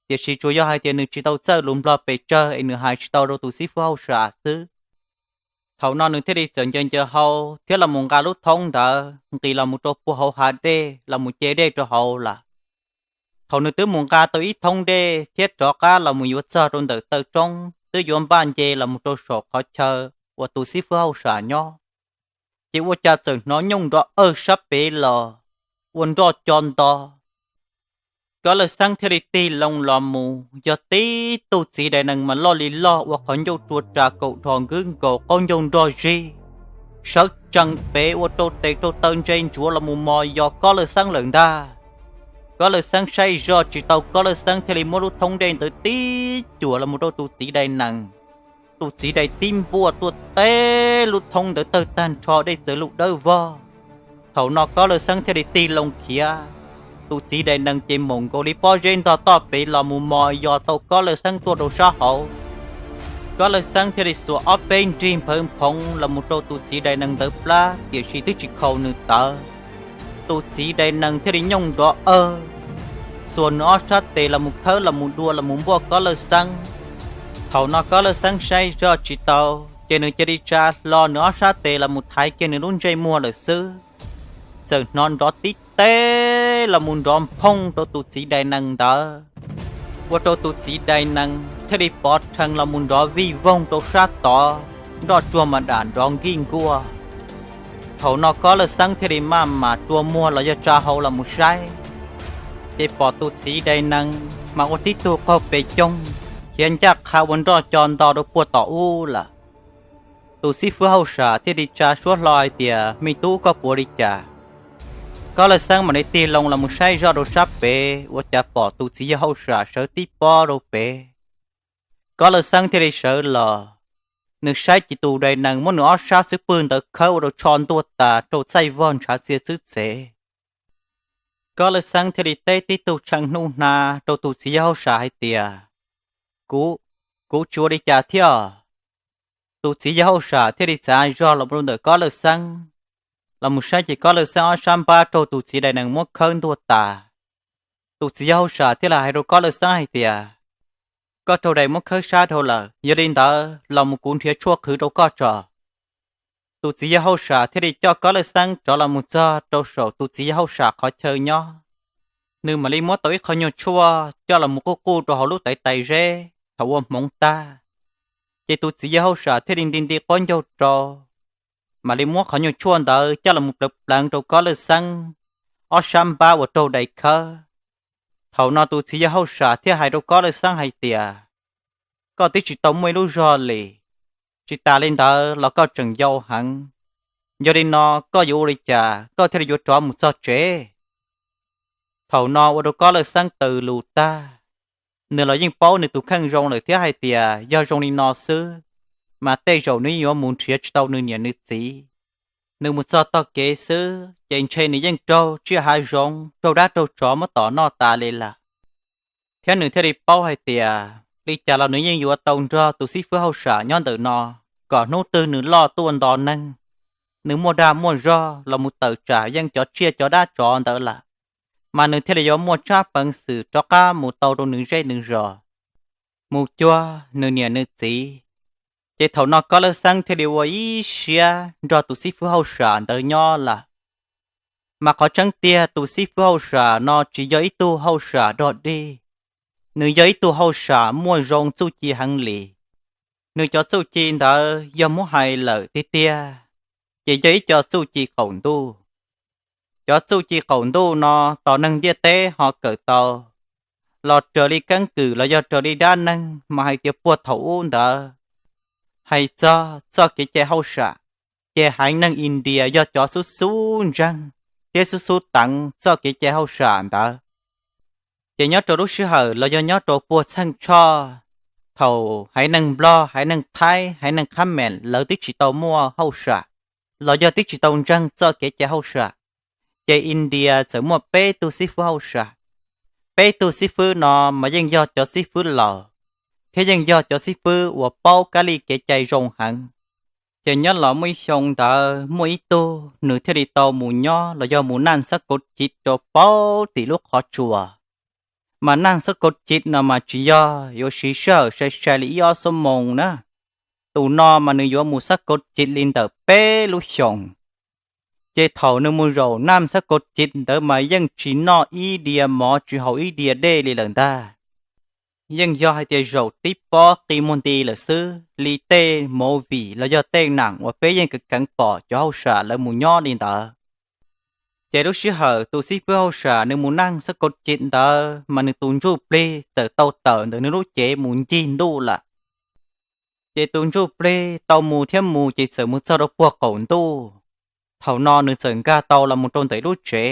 tiam sis tsuas yog hais tias nws tsis tau txawj lus Nplog pes tsawg es nws hais tsis tau rau tus xib fwb hauj sam xwb. Thaum no nws thiaj li txawm ncaws ncaws hau thiab los mus nqa lub thoob ntawd nqis los mus rau puag hauv hav dej los mus ce dej rau hauv lawm. Thaum nws twb mus nqa tau ib thoob dej thiab rov qab los mus yuav txog rau ntawm taw roob twb yuav npaj nce los mus rau saum qhov chaw uas tus xib fwb hauj sam nyob, ces ua cas txawm hnov nyooj nrov awg sab pem los ua nroj co nto. Kob Lawj Xeeb thiaj li tig loo los mus, yog tib tug txiv dais nees mas loj li loj ua qhov ncauj rua ras kaum dhos nkwb nkaus qaub ncaug nrog zig, sawv tsees pem ua rau tes rau taw ntse ntsuav los mus mos yos Kob Lawj Xeeb lawm ntag. Kob Lawj Xeeb saib zoj tsis tau, Kob Lawj Xeeb thiaj li muab lub thoob dej ntawd tib cuam los mus rau tus txiv dais nees. Tus txiv dais tib npuaj tuaj teb lub thoob ntawd tawg tag nrho, dej txawm lug dawb vog. Thaum no Kob Lawj Xeeb thiaj li tig loo khiav, tus txiv dais nees ces maum nkaus li pob zeb ntog toj pem los mus mos yos tau Kob Lawj Xeeb tuaj rau sab hauv. Kob Lawj Xeeb thiaj li xuas ob peb nrig nphawv nphoov los mus rau tus txiv dais nees ntawd plab, tiam sis twb tsis khaus nws tawv. Tus txiv dais nees thiaj li nyooj nrov awg, xuas nws ob sab tes los mus khawb los mus dua los mus npuaj Kob Lawj Xeeb. Thaum no Kob Lawj Xeeb saib zoj tsis tau, ces nws cia li tsa hlo nws ob sab tes los mus thaiv kiag nws lub ntsej muag lawm xwb. Txawm hnov nrov tib teb los mus nrov nphooj rau tus txiv dais nees ntawd, ua rau tus txiv dais nees thiaj li pov rhees los mus nrov vij voog rau sab tod, nroj tsuag mas dam nrov nkij nkuaj. Thaum no Kob Lawj Xeeb thiaj li maj mam rua muag los yog tsa hau los mus saib, ces pom tus txiv dais nees mas ua tib tug qaug pes coog, khiav ncaj qha ua nroj co nto rau puag tom ub lawm. Tus xib fwb hauj sam thiaj li tsa suab hlo hais tias, me tub, koj puas li cas? Kob Lawj Xeeb mam li tig loo los mus saib zoj rau sab pem, ua cas pom tus txiv yawg hauj sam sawv tib pob rau pem. Kob Lawj Xeeb thiaj li sawv los, nws saib ces tus dais nees muab nws ob sab xub pwg ntawd khawb ua rau tsho ntuag tas rau txaij vog ntshav txia xwb txev. Kob Lawj Xeeb thiaj li teb tib tug tshee hnub hnav rau tus txiv yawg hauj sam hais tias, kuv, kuv tsis ua li cas thiab. Tus txiv yawg hauj sam thiaj li txav zog los rau ntawm Kob Lawj Xeeb, los mus saib ces Kob Lawj Xeeb ob sab npab raug tus txiv dais nees muab khawb ntuag tas. Tus txiv yawg hauj sam thiaj li hais rau Kob Lawj Xeeb hais tias, koj raug dais muab khawb sab dhau lawm, yog li ntawd los mus kuv nrhiav tshuaj qhwv rau koj tso. Tus txiv yawg hauj sam thiaj li coj Kob Lawj Xeeb rov los mus txog rau saum tus txiv yawg hauj sam qhov chaw nyob. Nws mam li muab tau ib qho nyuag tshuaj coj los mus quj quj rau hauv lub tais tais zeb thaum ua hmoov tag, ces tus txiv yawg hauj sam thiaj li nti nti quab ncaug rau, mam li muab qhov nyuag tshuaj ntawd coj los mus pleev pleev rau Kob Lawj Xeeb ob sab npab uas raug dais khawb. Thaum no tus txiv yawg hauj sam thiaj hais rau Kob Lawj Xeeb hais tias, koj twb tsis tau muaj ib lub zog li, tsis tas li ntawd los koj tseem yau heev. Yog li no koj yuav ua li cas koj thiaj li yuav rov mus txog tsev? Thaum no ua rau Kob Lawj Xeeb taws lus tag, nws los yeej paub nws tus kheej zoo lawm thiab hais tias yog zoo li no xwb, mas tej zaum nws yeej yuav mus nrhiav tsis tau nws niam nws txiv. Nws mus txog tog kev xwb ces ntshe nws yeej raug tsiaj hav zoov raug dab raug tsov muab tom noj tas li lawm. Thiab nws thiaj li paub hais tias li cas los nws yeej yuav tau nrog tus xib fwb hauj sam nyob ntawm no, kom hnub twg nws loj tuaj nto neeg, nws muaj dag muaj zog los mus tawm tsam yeej cov tsiaj cov dab tsov ntawd lawm, mas nws thiaj li yuav muaj tsab peev xwm rov qab mus tau rau nws zej nws zos, mus cuag nws niam nws txiv. Ces thaum no Kob Lawj Xeeb thiaj li ua ib siab nrog tus xib fwb hauj sam ntawd nyob lawm. Mas qhov tseeb tiag tus xib fwb hauj sam no tsis yog ib tug hauj sam dog dig, nws yog ib tug hauj sam muaj zoo txuj ci heev li. Nws cov txuj ci ntawd yog muab hais lawm tiag tiag, ces yog ib co txuj ci qaum ntuj. Cov txuj ci qaum ntuj no tos neeg ntiaj teb ho kawm tau los raws li keeb kwm los yog raws li dab neeg mas hais tias puag thaum ub ntawd, hais txog txoj kev cai hauj sam, ces haiv neeg India yog cov xub xub ntseeg thiab xub xub teev txoj kev cai hauj sam ntawd. Ces nyob rau lub sij hawm los yog nyob rau puag txheej tshoj, thaum haiv neeg Nplog, haiv neeg Thaib, haiv neeg Khab Meem lawv twb tsis tau muaj hauj sam los yog twb tsis tau ntseeg txoj kev cai hauj sam, ces India txawm muaj peb tug xib fwb hauj sam. Peb tug xib fwb no mas yeej yog cov xib fwb laus thiab yeej yog cov xib fwb uas paub kab li kev cai zoo heev. Ces nyob los muaj ib xyoo ntawd muaj ib tug nws thiaj li tau mus nyob los yog mus naj xab kauv civ rau paub tim lub qhov tsua. Mas naj xab kauv civ no mas tsis yog yuav siv sij hawm sai sai li ib ob xuab moos na. Tus no mas nws yuav mus xab kauv civ li ntawm peb lub xyoos. Ces thaum nws mus zaum naj xab kauv civ ntawd mas yeej tsis noj ib diav mov tsis haus ib diav dej li lawm ntag. Yeej yog hais tias zaum tib pob qi muag nti lawm xwb li tej movie los yog tej nam uas peb yeej keev keev pom cov hauj sam lawv mus nyob li ntawd. Ces lub sij hawm tus xib fwb hauj sam nws mus naj xab kauv civ ntawd mas nws tus ntsuj plig txawm tau tawm ntawm nws lub cev mus ncig ntuj lawm. Ces tus ntsuj plig tau mus thiab mus ces txawm mus txog rau puag qaum ntuj. Thaum no nws txawm nkag tau los mus rau ntawm lub tsev.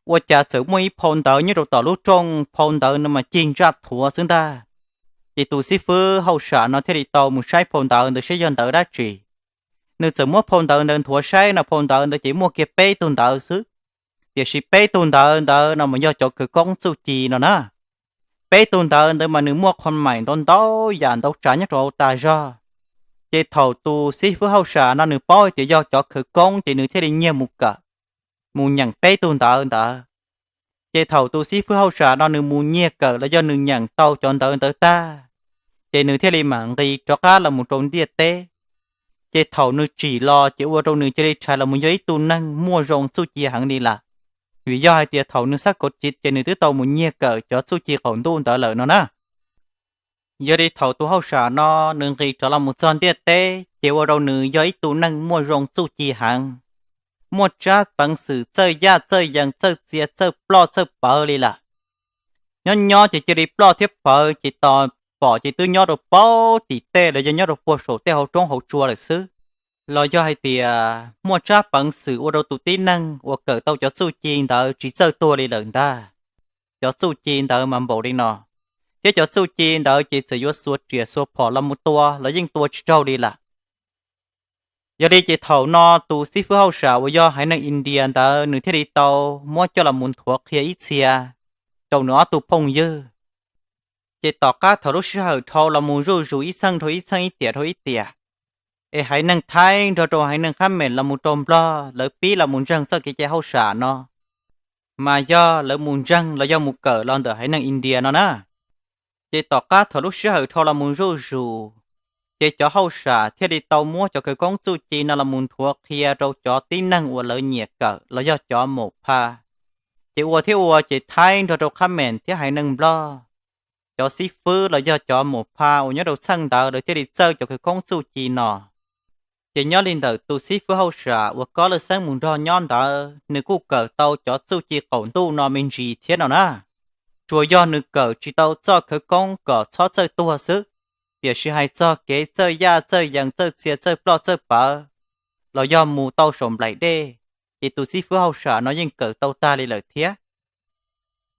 Ua cas txawm muaj ib phau ntawv nyob rau tom lub rooj, phau ntawv no mas cig ntsaj thuav xwb ntag. Ces tus xib fwb hauj sam no thiaj li tau mus saib phau ntawv ntawd saib yog ntawv dab tsi. Nws txawm muab phau ntawv ntawd nthuav saib no phau ntawv ntawd ces muaj kiag peb tug ntawv xwb, tiam sis peb tug ntawv ntawd no mas yog cov khawv koob txuj ci no na. Peb tug ntawv ntawd mas nws muaj qhov maim ntau ntau yam ntau tsav nyob rau hauv tas zog. Ces thaum tus xib fwb hauj sam no nws paub tias yog cov khawv koob ces nws thiaj li nyiag mus kawm, mus nyeem peb tug ntawv ntawd. Ces thaum tus xib fwb hauj sam no nws mus nyiag kawm los yog nws nyeem tau cov ntawv ntawd tag, ces nws thiaj li mam nqis rov qab los mus rau ntiaj teb. Ces thaum nws tsim los ces ua rau nws cia li rhais los mus yog ib tug neeg muaj zoo txuj ci heev li lawm. Vim yog hais tias thaum nws xab kauv civ ces nws twb tau mus nyiag kawm cov txuj ci qaum ntuj ntawd lawm no na. Yog li thaum tus hauj sam no nws nqis rov los mus txog ntiaj teb ces ua rau nws yog ib tug neeg muaj zoo txuj ci heev, muaj tsab peev xwm txawj yaj txawj yees txawj txia txawj ploj txawj pawv li lawm. Nyob nyob ces cia li ploj thiab pawv ces tos pom ces twb nyob rau paub tim tej los yog nyob rau puag saum tej hauv roob hauv tsua lawm xwb. Los yog hais tias muaj tsab peev xwm ua rau tus tib neeg uas kawm tau cov txuj ci ntawd tsis txawj tuag li lawm ntag. Cov txuj ci ntawd mas npaum li no, thiab cov txuj ci ntawd ces txawm yuav xuas riam xuas phom los mus tua los yeej tua tsis raug li lawm. Yog li ces thaum no tus xib fwb hauj sam uas yog haiv neeg India ntawd nws thiaj li tau muab coj los mus nthuav qhia ib txhia rau nws ob tug phooj ywg. Ces tom qab thaum lub sij hawm dhau los mus zuj zus ib txheej dhau ib txheej ib tiam dhau ib tiam, es haiv neeg Thaib nrog rau haiv neeg Khab Meem los mus rau Nplog lawv pib los mus ntseeg txoj kev cai hauj sam no, mas yog lawv mus ntseeg los yog mus kawm los ntawm haiv neeg India no na. Ces tom qab thaum lub sij hawm dhau los mus zuj zus, ces cov hauj sam thiaj li tau muab cov khawv koob txuj ci no los mus nthuav qhia rau cov tib neeg uas lawv nyiam kawm los yog cov maum pha. Ces ua thiab ua ces Thaib nrog rau Khab Meem thiab haiv neeg Nplog, cov xib fwb los yog cov maum pha uas nyob rau txheej ntawd lawv thiaj li txawj cov khawv koob txuj ci no. Ces nyob li ntawm tus xib fwb hauj sam uas Kob Lawj Xeeb mus nrog nyob ntawd nws kuj kawm tau cov txuj ci qaum ntuj no me ntsis thiab no na. Tsuas yog nws kawm tsis tau txoj khawv koob kom txhob txawj tuag xwb, tiam sis hais txog kev txawj yaj txawj yees txawj txia txawj ploj txawj pawv los yog mus tau saum nplaim dej, ces tus xib fwb hauj sam no yeej kawm tau tag li lawm thiab.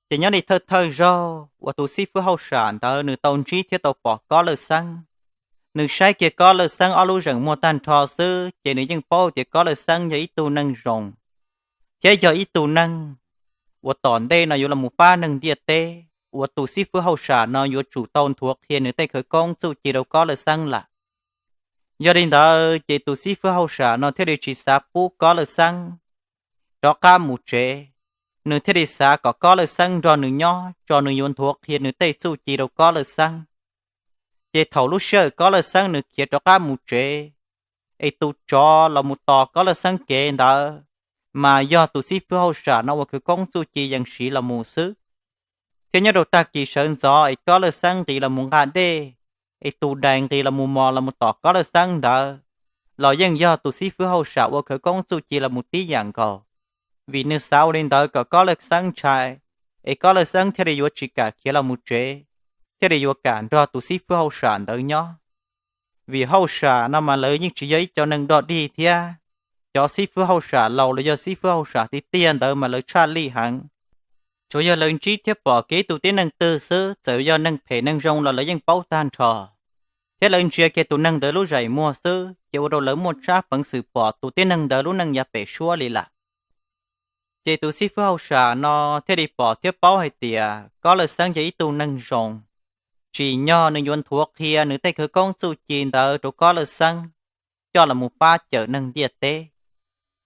Ces nyob li thawj thawj zaug uas tus xib fwb hauj sam ntawd nws tau ntsib thiab tau pom Kob Lawj Xeeb, nws saib kiag Kob Lawj Xeeb ob lub zeem muag tag nrho xwb ces nws yeej paub tias Kob Lawj Xeeb yog ib tug neeg zoo thiab yog ib tug neeg uas tom ntej no yuav los mus pab neeg ntiaj teb uas tus xib fwb hauj sam no yuav tsum tau nthuav qhia nws tej khawv koob txuj ci rau Kob Lawj Xeeb lawm. Yog li ntawd ces tus xib fwb hauj sam no thiaj li tsis xav pub Kob Lawj Xeeb rov qab mus tsev, nws thiaj li xav kom Kob Lawj Xeeb nrog nws nyob tso nws yuav nthuav qhia nws tej txuj ci rau Kob Lawj Xeeb. Ces thaum lub sij hawm Kob Lawj Xeeb nws khiav rov qab mus tsev, es tus tsov los mus tos Kob Lawj Xeeb kev ntawd, mas yog tus xib fwb hauj sam no ua khawv koob txuj ci yees siv los mus xwb. Thiab nyob rau tag kis sawv ntxov es Kob Lawj Xeeb nqis los mus nqa dej, es tus dais nqis los mus mos los mus tom Kob Lawj Xeeb ntawd, los yeej yog tus xib fwb hauj sam ua khawv koob txuj ci los mus tib yam nkaus. vim nws xav ua li ntawd kom Kob Laj Xeeb ntshai, es Kob Laj Xeeb thiaj li yuav tsis kam khiav los mus tsev, thiaj li yuav kam nrog tus xib fwb hauj sam ntawd nyob. Vim hauj sam no mas lawv yeej tsis yog ib co neeg dog dig thiab, cov xib fwb hauj sam laus los yog xib fwb hauj sam tiag tiag ntawd mas lawv tshaj lij heev. Tsuas yog lawv ntsib thiab pom kiag ib tug tib neeg twg xwb, txawm yog neeg phem neeg zoo los lawv yeej paub tag nrho, thiab lawv ntsia kiag tus neeg ntawd lub zais muag xwb ces ua rau lawv muaj tsab peev xwm pom tus tib neeg ntawd lub neej yav pem suab li lawm. Ces tus xib fwb hauj sam no thiaj li pom thiab paub hais tias Kob Laj Xeeb yog ib tug neeg zoo, tsim nyog nws yuav nthuav qhia nws tej khawv koob txuj ci ntawd rau Kob Laj Xeeb, coj los mus pab cawm neeg ntiaj teb.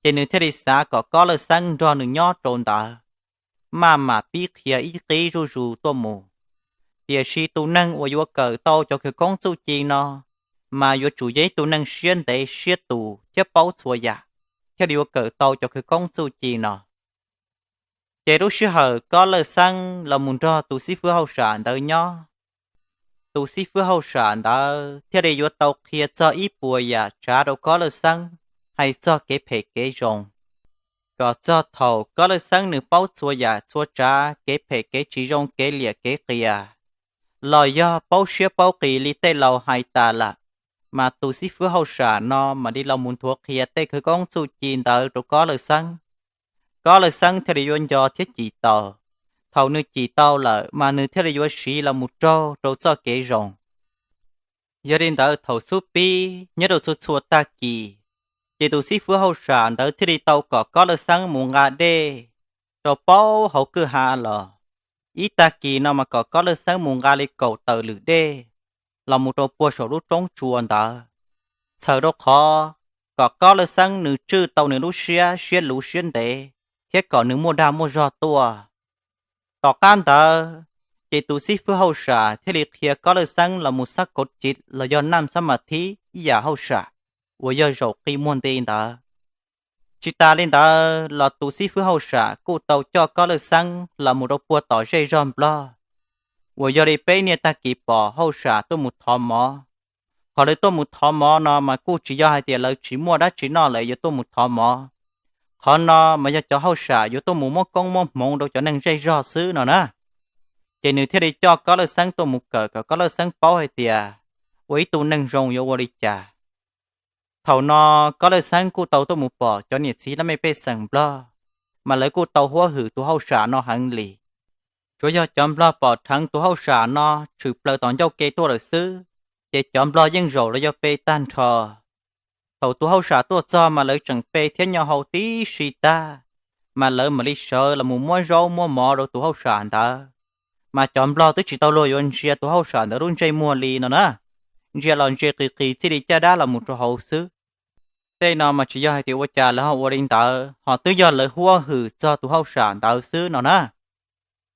Ces nws thiaj li xav kom Kob Laj Xeeb nrog nws nyob rau ntawd, maj mam pib qhia ib qib zuj zus tuaj mus. Tiam sis tus neeg uas yuav kawm tau cov khawv koob txuj ci no mas yuav tsum yog ib tug neeg siab ntev siab tus thiab paub txhua yam, thiaj li yuav kawm tau cov khawv koob txuj ci no. Ces lub sij hawm Kob Laj Xeeb los mus nrog tus xib fwb hauj sam ntawd nyob, tus xib fwb hauj sam ntawd thiaj li yuav tau qhia txog ib puas yam tsav rau Kob Laj Xeeb, hais txog kev phem kev zoo, kom txog thaum Kob Laj Xeeb nws paub txhua yam txhua tsav, kev phem kev tsis zoo, kev liam kev qias, los yog paub siab paub qis li tej laus hais tas lawm, mas tus xib fwb hauj sam no mam li los mus nthuav qhia tej khawv koob txuj ci ntawd rau Kob Laj Xeeb. Kob Laj Xeeb thiaj li yuav nco thiab cim tau. Thaum nws cim tau lawm mas nws thiaj li yuav siv los mus raug rau txoj kev zoo. Yog li ntawd thaum xub pib nyob rau txhua txhua tag kis, ces tus xib fwb hauj sam ntawd thiaj li tau kom Kob Laj Xeeb mus nqa dej rau paub hauv kwj ha los. Ib tag kis no mas kom Kob Laj Xeeb mus nqa li kaum tawm lwm dej los mus rau puag saum lub roob tsua ntawd, txhawm rau qhov kom Kob Laj Xeeb nws tswj tau nws lub siab siab luv siab ntev thiab kom nws muaj dag muaj zog tuaj. Tom qab ntawd, ces tus xib fwb hauj sam thiaj li qhia Kob Laj Xeeb los mus xab kauv civ los yog naj xab mas thib ib yam hauj sam uas yog zaum qi muag nti ntawd. Tsis tas li ntawd los tus xib fwb hauj sam kuj tau coj Kob Laj Xeeb los mus rau puag tom zej zog Nplog uas yog li peb niaj tag kis pom hauj sam tuaj mus thov mov. Qhov lawv tuaj mus thov mov no mas kuj tsis yog hais tias lawv tsis muaj dab tsi noj lawv yuav tuaj mus thov mov. Qhov no mas yog cov hauj sam yuav tuaj mus muab koob muab hmoov rau cov neeg zej zog xwb no na. Ces nws thiaj li coj Kob Laj Xeeb tuaj mus kawm kom Kob Laj Xeeb paub hais tias ua ib tug neeg zoo yuav ua li cas. Thaum no Kob Laj Xeeb kuj tau tuaj mus pom cov niam txiv laj mej pej xeem Nplog, mas lawv kuj tau huab hwm tus hauj sam no heev li. Tsuas yog cov Nplog pom dheev tus hauj sam no tshwm plaws tom ncauj ke tuaj lawm xwb, ces cov Nplog yeej zaum los yog pe tag nrho. Thaum tus hauj sam tuaj txog mas lawv tseem pe thiab nyo hau tib si tag, mas lawv mam li sawv los mus muab zaub muab mov rau tus hauj sam ntawd. Mas cov Nplog twb tsis tau luag yuav ntsia tus hauj sam ntawd lub ntsej muag li no na, ntsia los ntsia qis qis txij li caj dab los mus rau hauv xwb. Tej no mas tsis yog hais tias ua cas lawv ho ua li ntawd, ho twb yog lawv huab hwm txog tus hauj sam ntawd xwb no na.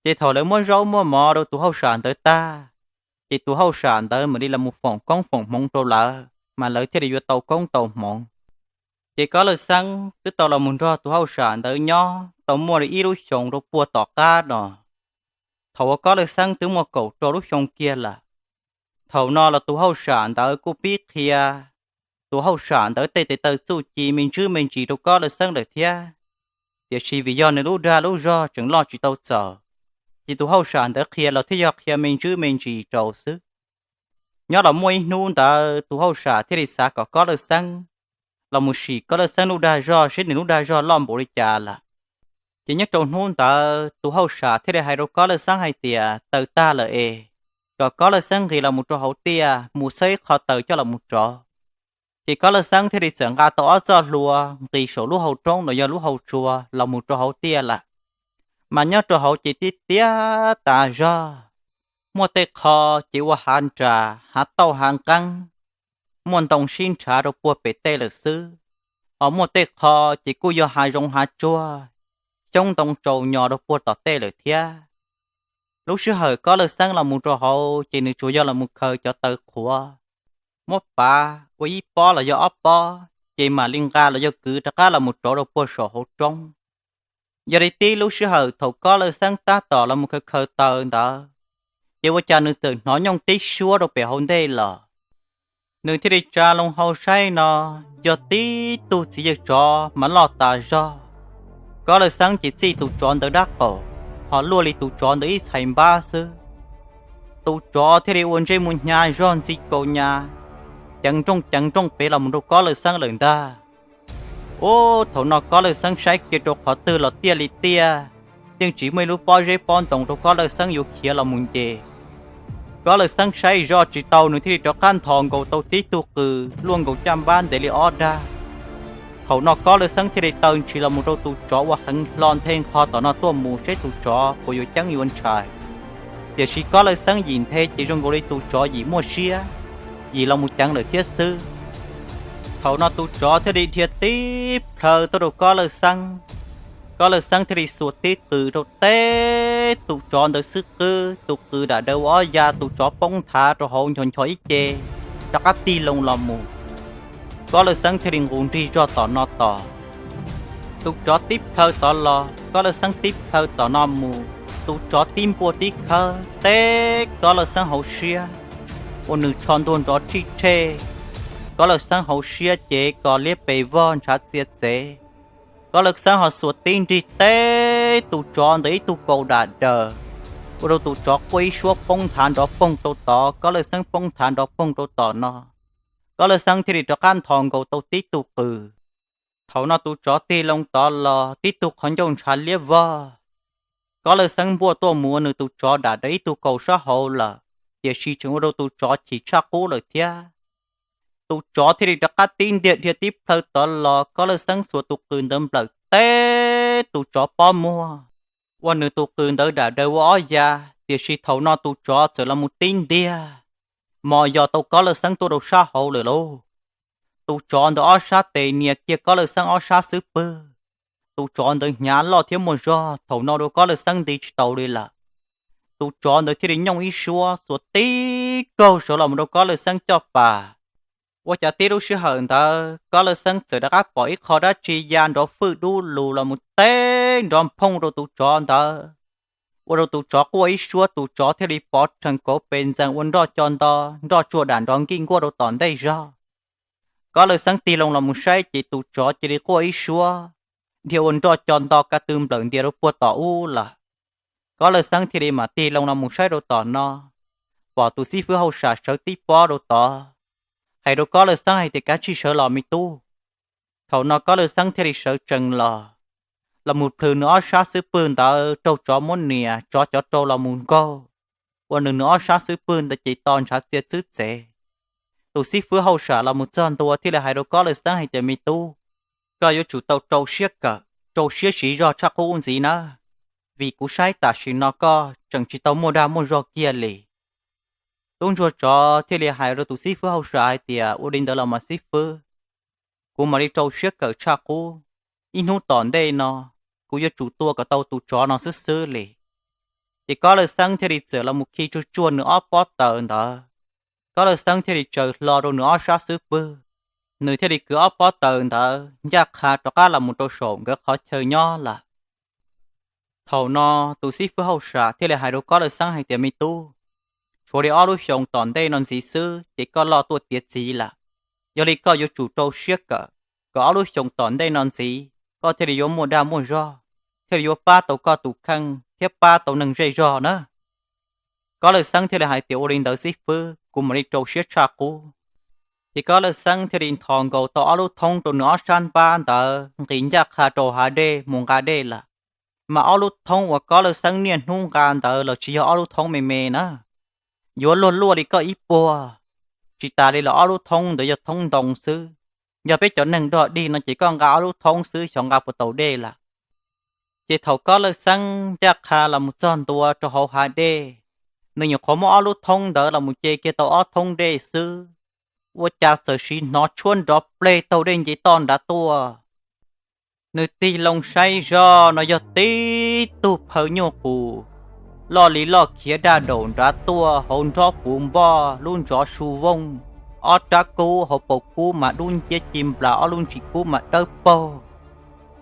Ces thaum lawv muab zaub muab mov rau tus hauj sam ntawd tag, ces tus hauj sam ntawd mam li los mus foom koob foom hmoov rau lawv, mas lawv thiaj li yuav tau koob tau hmoov. Ces Kob Laj Xeeb twb tau los mus nrog tus hauj sam ntawd nyob tau muaj li ib lub xyoos rau puag tom qab no. Thaum uas Kob Laj Xeeb twb muaj kaum rau lub xyoo kiag lawm, thaum no los tus hauj sam ntawd kuj pib qhia tus hauj sam ntawd tej tes taw txuj ci me ntsis me ntsis rau Kob Laj Xeeb lawm thiab. Tiam sis vim yog nws lub dag lub zog tseem loj tsis tau txaus, ces tus hauj sam ntawd qhia los thiaj yog qhia me ntsis me ntsis rau xwb. Nyob los muaj ib hnub ntawd tus hauj sam thiaj li xav kom Kob Laj Xeeb los mus sim Kob Laj Xeeb lub dag zog seb nws lub dag zog loj npaum li cas lawm. Ces nyob rau hnub ntawd tus hauj sam thiaj li hais rau Kob Laj Xeeb hais tias taws tag lawm es kom Kob Laj Xeeb nqis los mus rau hauv tiaj mus xawb ib qho taws coj los mus rov. Ces Kob Laj Xeeb thiaj li txawm nqa tau ob txoj hlua nqis saum lub hau roob los yog lub hau tsua los mus rau hauv tiaj lawm. Mas nyob rau hauv ces tib tiab tas zog, muaj tej qho ces ua hav nras hav tauj hav nqeeb, muaj ntoo sib nrhav rau puag pem tej lawm xwb. Ho muaj tej qho ces kuj yog hav zoov hav tsuag, xyoob ntoo tsaus nyos rau puag tom tej lawm thiab. Lub sij hawm Kob Laj Xeeb los mus rau hauv ces nws tsuas yog los mus khaws cov taws qhuav, muab pav ua ib pob los yog ob pob, ces mam li nqa los yog kwv rov qab los mus rov rau puag saum hauv roob. Yog li tib lub sij hawm thaum Kob Laj Xeeb tab tom los mus khaws khaws taws ntawd, ces ua cas nws txawm hnov nyooj tib suab rau pem hauv ntej los. Nws thiaj li tsa loo hau saib no, yog tib tug txiv yawg tsov mas loj tas zog, Kob Lawj Xeeb ces txij tus tsov ntawd dab qaum, ho luaj li tus tsov ntawd ib txhais npab xwb. Tus tsov thiaj li ua ntsej muag hnyav zog ntxi kaus hnyav, ceev nrooj ceev nrooj pem los mus rau Kob Lawj Xeeb lawm ntag. Ub, thaum no Kob Lawj Xeeb saib kiag rau qhov twg los tiaj li tiaj, yeej tsis muaj ib lub pob zeb pob ntoo rau Kob Lawj Xeeb yuav khiav los mus nce. Kob Lawj Xeeb saib zoj tsis tau, nws thiaj li rov qab nthos nkaus tau tib tug qws luaj nkaus caj npab ntev li ob dag. Thaum no Kob Lawj Xeeb thiaj li taw ntshis los mus rau tus tsov uas heev hlo nthe nqho tom no tuaj mus seb tus tsov puas yuav ceeb yuav ntshai. Tiam sis Kob Lawj Xeeb yim nthe ces zoo nkaus li tus tsov yim muaj siab, yim los mus ceev lawm thiab xwb. Thaum no tus tsov thiaj li dhia tib plhaw tuaj rau Kob Lawj Xeeb. Kob Lawj Xeeb thiaj li xuas tib qws rau teb tus tsov ntawd xwb qwb, tus qws dam daws ua ob ya, tus tsov poob nthav rau hauv nchos nchos ib ce, rov qab tig loo los mus. Kob Lawj Xeeb thiaj li nqus nrig zog tom no tos. Tus tsov tib plhaw tod los, Kob Lawj Xeeb tib plhaw tom no mus, tus tsov tib npuaj tib khawb teb Kob Lawj Xeeb hauv siab, ua nws tsho ntuag nrov tshij tshej. Kob Lawj Xeeb hauv siab ces kos liab pes vog ntshav txia txev. Kob Lawj Xeeb ho xuas tib nrig teb tus tsov ntawd ib tug kaus dam daws, ua rau tus tsov quaj ib suab poob nthav nrov poog rau tod, Kob Lawj Xeeb poob nthav nrov poog rau tom no. Kob Lawj Xeeb thiaj li rov qab nthos nkaus tau tib tug qws. Thaum no tus tsov tig loo tod los tib tug qhov ncauj ntshav liab vog. Kob Lawj Xeeb npuaj tuaj mus ua nws tus tsov dam daws ib tug kaus sab hauv lawm, tiam sis tseem ua rau tus tsov chim tshaj qub lawm thiab. Tus tsov thiaj li rov qab tib ntiag dhia tib plhaw tod los, Kob Lawj Xeeb xuas tus qws ntawd nplawm teb tus tsov pob muag, ua nws tus qws ntawd dam daws ua ob ya, tiam sis thaum no tus tsov txawm los mus tib ntiag, mos yos tau Kob Lawj Xeeb tuaj rau sab hauv lawm lauj. Tus tsov ntawd ob sab tes nias kiag Kob Lawj Xeeb ob sab xub pwg. Tus tsov ntawd hnyav loj thiab muaj zog, thaum no rau Kob Lawj Xeeb nti tsis tau li lawm. Tus tsov ntawd thiaj li nyooj ib suab xuas tib kaug saud los mus rau Kob Lawj Xeeb caj pas. Ua cas tib lub sij hawm ntawd Kob Lawj Xeeb txawm rov qab pom ib qho dab tsi ya nrov fwj dub lug los mus teb nrov nphooj rau tus tsov ntawd, ua rau tus tsov quaj ib suab, tus tsov thiaj li pov rhees kauv pes ntxees ua nroj co nto, nroj tsuag dam nrov nkij nkuaj rau tom ntej zog. Kob Lawj Xeeb tig loo los mus saib ces tus tsov cia li quaj ib suab, dhia ua nroj co nto ka tw nplawm ntias rau puag tom ub lawm. Kob Lawj Xeeb thiaj li mam tig loo los mus saib rau tom no, pom tus xib fwb hauj sam sawv tib pob rau tod, hais rau Kob Lawj Xeeb hais tias, kav tsij sawv los me tub. Thaum no Kob Lawj Xeeb thiaj li sawv tsees los, los mus plhws nws ob sab xub pwg ntawd raug tsov muab nias, tsov cov rau los mus nkaug, ua nws nws ob sab xub pwg ntawd ces to ntshav txia txwb txev. Tus xib fwb hauj sam los mus txog ntua thiaj li hais rau Kob Lawj Xeeb hais tias, me tub, koj yuav tsum tau rau siab kawm, rau siab siv zog tshaj qub ntxiv nawb, vim kuv saib tam sim no koj tseem tsis tau muaj dag muaj zog kiag li. Tub ntsuag tsov thiaj li hais rau tus xib fwb hauj sam hais tias, ua li ntawd los mas xib fwb, kuv mam li rau siab kawm tshaj qub. Ib hnub tom ntej no, kuv yuav tsum tua kom tau tus tsov no xwb xwb li. Ces Kob Lawj Xeeb thiaj li txawm los mus khi tsuag tsuag nws ob pob taws ntawd. Kob Lawj Xeeb thiaj li tsaws hlo rau nws ob sab xub pwg, nws thiaj li kwv ob pob taws ntawd ncaj qha rov qab los mus rau saum nkawd qhov chaw nyob lawm. Thaum no tus xib fwb hauj sam thiaj li hais rau Kob Lawj Xeeb hais tias, me tub, tshuav li ob lub xyoos tom ntej no ntxiv xwb ces koj loj tuaj tiav txiv lawm. Yog li koj yuav tsum rau siab kawm, kom ob lub xyoos tom ntej no ntxiv koj thiaj li yuav muaj dag muaj zog, thiaj li yuav pab tau koj tus kheej thiab pab tau neeg zej zog na. Kob Lawj Xeeb thiaj li hais tias, ua li ntawd xib fwb, kuv mam li rau siab tshaj qub. Ces Kob Lawj Xeeb thiaj li nthos nkaus tau ob lub thoob rau nws ob sab npab ntawd nqis ncaj qha rau hav dej mus nqa dej lawm. Mas ob lub thoob uas Kob Lawj Xeeb niaj hnub nqa ntawd los tsis yog ob lub thoob me me na, yuav luag luaj li koj ib puag. Tsis tas li los ob lub thoob ntawd yog thoob ntoo xwb. Yog peb cov neeg dog dig no ces koj nqa ob lub thoob xwb xyov nqa puas tau dej lawm. Ces thaum Kob Lawj Xeeb ncaj qha los mus txog ntua rau hauv hav dej, nws nyuam qhuav muab ob lub thoob ntawd los mus ce kiag tau ob thoob dej xwb, ua cas txawm siv hnov tshuab nrov pleg taug dej nce toj nrad tuaj. Nws tig loo saib zoj no yog tib tug phaw nyuj qus loj li loj khiav daj daum nrad tuaj, hauv nrob puv npoj, lub ntsov su vooj, ob rab kub hauv paus kub mas dub nciab ci nplas, ob lub ntsis kub mas dawb paug.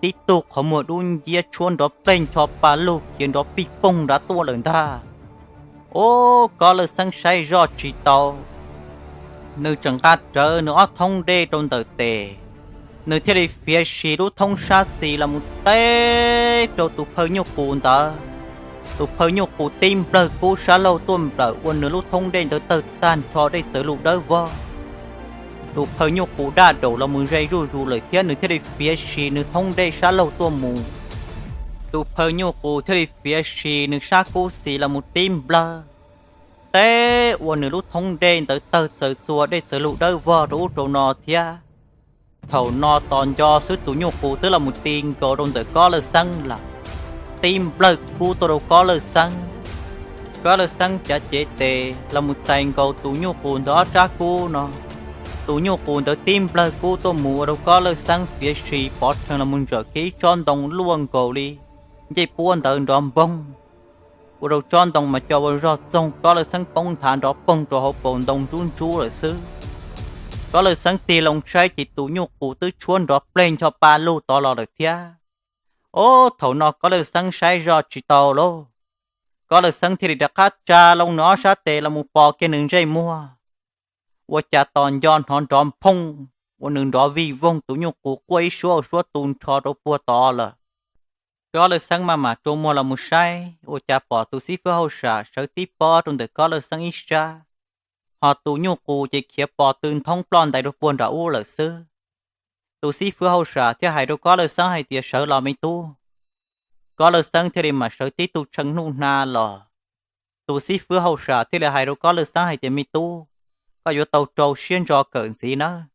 Tib tug qhov muag dub nciab tshuab nrov pleg ncho pa lug khiav nrov pij poog nrad tuaj lawm ntag. Ub, Kob Lawj Xeeb saib zoj tsis tau, nws tseem nqa rawv nws ob thoob dej rau ntawm tes, nws thiaj li fiav si lub thoob sab xis los mus teb rau tus phaw nyuj qus ntawd. Tus phaw nyuj qus tib nplawg kub sab laug tuaj nplawm ua nws lub thoob dej ntawd tawg tag nrho, dej txawv lug dawb vog. Tus phaw nyuj qus daj daum los mus ze zuj zus lawm thiab nws thiaj li fiav si nws thoob dej sab laug tuaj mus. Tus phaw nyuj qus thiaj li fiav si nws sab kub xis los mus tib nplawg teb ua nws lub thoob dej ntawd tawg txawv txua, dej txawv lug dawb vog rau ub rau no thiab. Thaum no tos nco xwb tus nyuj qus twb los mus ti nkaus rau ntawm Kob Lawj Xeeb lawm, tib nplawg kub tuaj rau Kob Lawj Xeeb. Kob Lawj Xeeb cav cev tes los mus txais nkaus tus nyuj qus ntawd ob rab kub no. Tus nyuj qus ntawd tib nplawg kub tuaj mus ua rau Kob Lawj Xeeb fiav si pov rhees los mus ntsawm kiag ib tsob ntoo luaj nkaus li ncej puab ntawd nrov npoog, ua rau tsob ntoo mas co ua zog txoog, Kob Lawj Xeeb poob nthav nrov poog rau hauv paus ntoo ntsub ntsub lawm xwb. Kob Lawj Xeeb tig loo saib ces tus nyuj qus twb tshuab nrov pleg ncho pa lug tod los lawm thiab. Ob, thaum no Kob Lawj Xeeb saib zoj tsis tau lauj, Kob Lawj Xeeb thiaj li rov qab tsa loo nws ob sab tes los mus pos kiag nws ntsej muag. Ua cas tos nco hnov nrov nphooj, ua nws nrov vij voog, tus nyuj qus quaj ib suab ua suab tu nrho rau puag tod lawm. Kob Lawj Xeeb maj mam rua muag los mus saib, ua cas pom tus xib fwb hauj sam sawv tib pob rau ntawm Kob Lawj Xeeb ib sab, ho tus nyuj qus ces khiav pos tw nthoob ploj ntais rau puag nram ub lawm xwb. Tus xib fwb hauj sam thiaj hais rau Kob Lawj Xeeb hais tias, Sawv los me tub. Kob Lawj Xeeb thiaj li mam sawv tib tug tshee nuj hna los. Tus xib fwb hauj sam thiaj li hais rau Kob Lawj Xeeb hais tias, Me tub, koj yuav tau rau siab ntso kawm ntxiv nawb,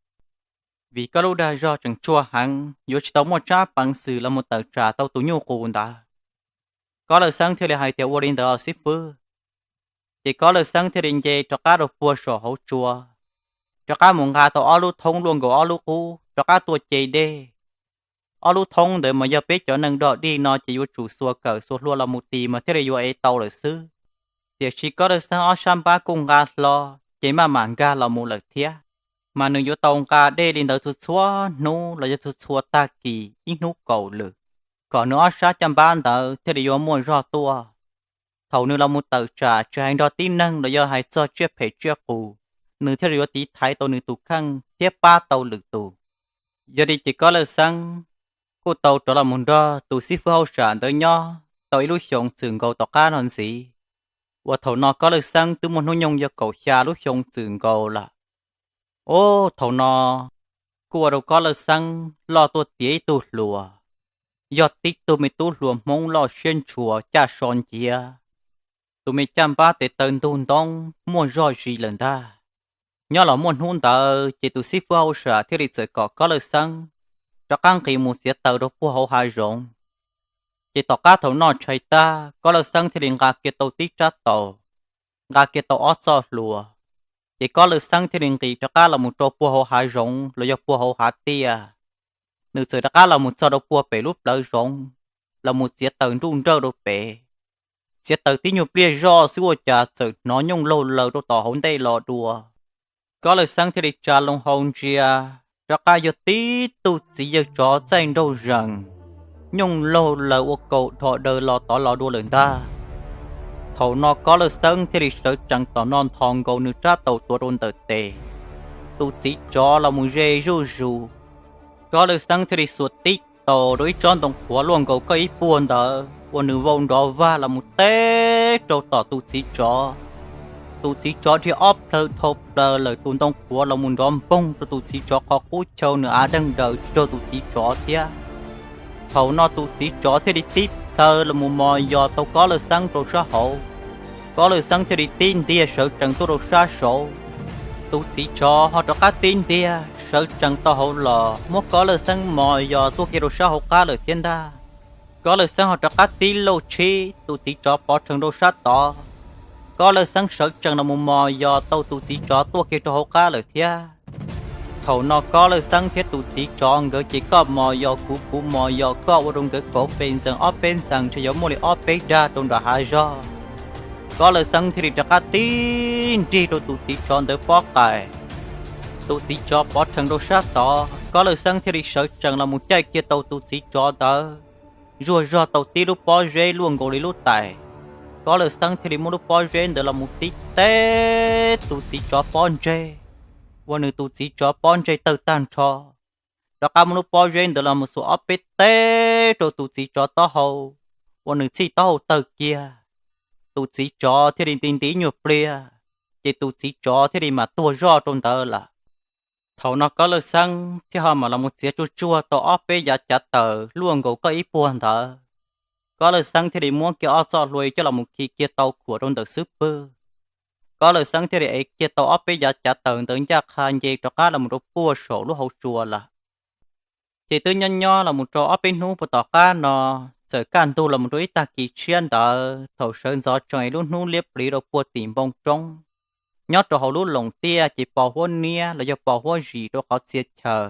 vim koj lub dag zog tseem tsuag heev, yuav tsis tau muaj tsab peev xwm los mus tawm tsam tau tus nyuj qus ntawd. Kob Lawj Xeeb thiaj li hais tias, Ua li ntawd xib fwb. Ces Kob Lawj Xeeb thiaj li nce rov qab rau puag saum hauv tsua, rov qab mus nqa tau ob lub thoob luaj nkaus ob lub qub, rov qab tuaj ce dej. Ob lub thoob ntawd mas yog peb cov neeg dog dig no ces yuav tsum xuas kawm xuas hlua los mus tis mas thiaj li yuav ev tau lawm xwb. Tiam sis Kob Lawj Xeeb ob sab npab kuj nqa hlo, ces maj mam nkag los mus lawm thiab. Mas nws yuav tau nqa dej li ntawd txhua txhua hnub los yog txhua txhua tag kis ib hnub kaum lwm, kom nws ob sab caj npab ntawd thiaj li yuav muaj zog tuaj. Thaum nws los mus tawm tsam tsis hais nrog tib neeg los yog hais txog tsiaj phem tsiaj qus, nws thiaj li yuav tiv thaiv tau nws tus kheej thiab pab tau lwm tus. Yog li ces Kob Lawj Xeeb kuj tau rov los mus nrog tus xib fwb hauj sam ntawd nyob tau ib lub xyoos txwm nkaus tom qab no ntxiv, uas thaum no Kob Lawj Xeeb twb muaj hnub nyoog yog kaum xya lub xyoo txwm nkaus lawm. Ub, thaum no kuj ua rau Kob Lawj Xeeb loj tuaj tiav ib tug hluas, yog tib tug me tub hluas Hmoob loj siab ntshua caj so nciav, tus me caj npab tes taw ntug ntoob muaj zog zis lawm ntag. Nyob los muaj hnub ntawd ces tus xib fwb hauj sam thiaj li txawm kom Kob Lawj Xeeb rov qab nqis mus txiav taws rau puag hauv hav zoov. Ces tom qab thaum noj tshais tag, Kob Lawj Xeeb thiaj li nqa kiag tau tib rab taus, nqa kiag tau ob txoj hlua, ces Kob Lawj Xeeb thiaj li nqis rov qab los mus rau puag hauv hav zoov los yog puag hauv hav tiaj. Nws txawm rov qab los mus txog rau puag pem lub plawv zoov, los mus txiav taws nruj nrawj rau pem. Txiav taws tib nyuag pliag zoj xwb ua cas txawm hnov nyooj laug laws rau tom hauv ntej los dua. Kob Lawj Xeeb thiaj li tsa loo hau ntsia, rov qab yog tib tug txiv yawg tsov txaij nraug zees, nyooj laug laws ua kaus dhos daws los tod los dua lawm ntag. Thaum no Kob Lawj Xeeb thiaj li sawv tsees tom no nthos nkaus nws rab taus tuav rau ntawm tes. Tus txiv tsov los mus ze zuj zus, Kob Lawj Xeeb thiaj li xuas tib taus rau ib tsob ntoo qhuav luaj nkaus koj ib puag ntawd ua nws vau nrov vag los mus teb rau tom tus txiv tsov. Tus txiv tsov dhia ob plhaw dhau plaws lawm, tus ntoo qhuav los mus nrov npoog rau tus txiv tsov qhov qub chaw, nws av deeg daws tsis raug tus txiv tsov thiab. Thaum no tus txiv tsov thiaj li tib plhaw los mus mos yos tau Kob Lawj Xeeb rau sab hauv. Kob Lawj Xeeb thiaj li tib ntiag sawv tsees tuaj rau sab saud. Tus txiv tsov ho rov qab tib ntiag sawv tsees tau hauv los muab Kob Lawj Xeeb mos yos tuaj kiag rau sab hauv qab lawm thiab ntag. Kob Lawj Xeeb ho rov qab tib lauj tshib tus txiv tsov pov rhees rau sab tod. Kob Lawj Xeeb sawv tsees los mus mos yos tau tus txiv tsov tuaj kiag rau hauv qab lawm thiab. Thaum no Kob Lawj Xeeb thiab tus txiv tsov nkawd ces koj mos yos kuv, kuv mos yos koj, ua rau nkawd kauv pes ntxees ob peb ntxees ntshe yuav muaj li ob peb dag rau nram hav zog. Kob Lawj Xeeb thiaj li rov qab tib nrig rau tus txiv tsov ntawd pob qa. Tus txiv tsov pov rhees rau sab tod, Kob Lawj Xeeb thiaj li sawv tsees los mus caij kiag tau tus txiv tsov ntawd zuag zog tau tib lub pob zeb luaj nkaus li lub tais. Kob Lawj Xeeb thiaj li muab lub pob zeb ntawd los mus tib teb tus txiv tsov pob ntseg, ua nws tus txiv tsov pob ntseg tawg tag nrho. rov qab muab lub pob zeb ntawd los mus xuas ob peb teg rau tus txiv tsov taub hau, uas nws txhij taub hau tawg kiag. Tus txiv tsov thiaj li nti nti nyuag pliag, ces tus txiv tsov thiaj li mam tuag zoj rau ntawd lawm. Thaum no Kob Lawj Xeeb thiaj ho mam los mus txiav tsuag tsuag tau ob peb yav cav taws luaj nkaus koj ib puag ntawd. Kob Lawj Xeeb thiaj li muab kiag ob txoj hlua coj los mus khi kiag tau khuam rau ntawm xub pwg. Kob Lawj Xeeb thiaj li ev kiag tau ob peb yav cav taws ntawd ncaj qha nce rov qab los mus rau puag saum lub hauv tsua lawm. Ces twb nyob nyob los mus rau ob peb hnub puag tom qab no, txawm kaj ntug los mus rau ib tag kis tshiab ntawd, thaum sawv ntxov tsees lub hnub liab pliv rau puag tim npoo roob, nyob rau hauv lub loos tiaj ces pos huab niab los yog pos huab zis rau qhov txhia chaw.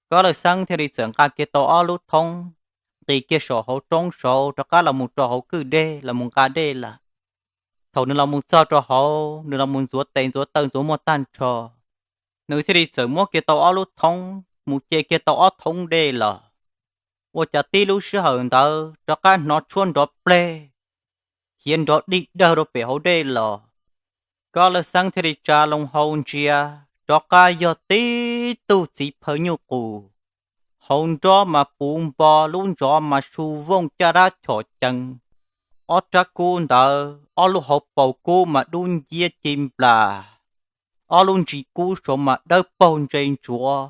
Kob Lawj Xeeb thiaj li txawm nqa kiag tau ob lub thoob, nqis kiag saum hauv roob saud rov qab los mus rau hauv kwj dej los mus nqa dej lawm. Thaum nws los mus txog rau hauv, nws los mus ntxuav tes ntxuav taw ntxuav muag tag nrho, nws thiaj li txawm muab kiag tau ob lub thoob mus ce kiag tau ob thoob dej los. Ua cas tib lub sij hawm ntawd rov qab hnov tshuab nrov pleg, khiav nrov dig dawg rau pem hauv dej los. Kob Lawj Xeeb thiaj li tsa loo hau ntsia, rov qab yog tib tug txiv phaw nyuj qus, hauv nrob mas puv npo, lub ntsov mas su vooj caj dab chom cees. Ob rab kub ntawd ob lub hauv paus kub mas dub nciab ci nplas, ob lub ntsis kub saud mas dawb paug ntse ntsuav,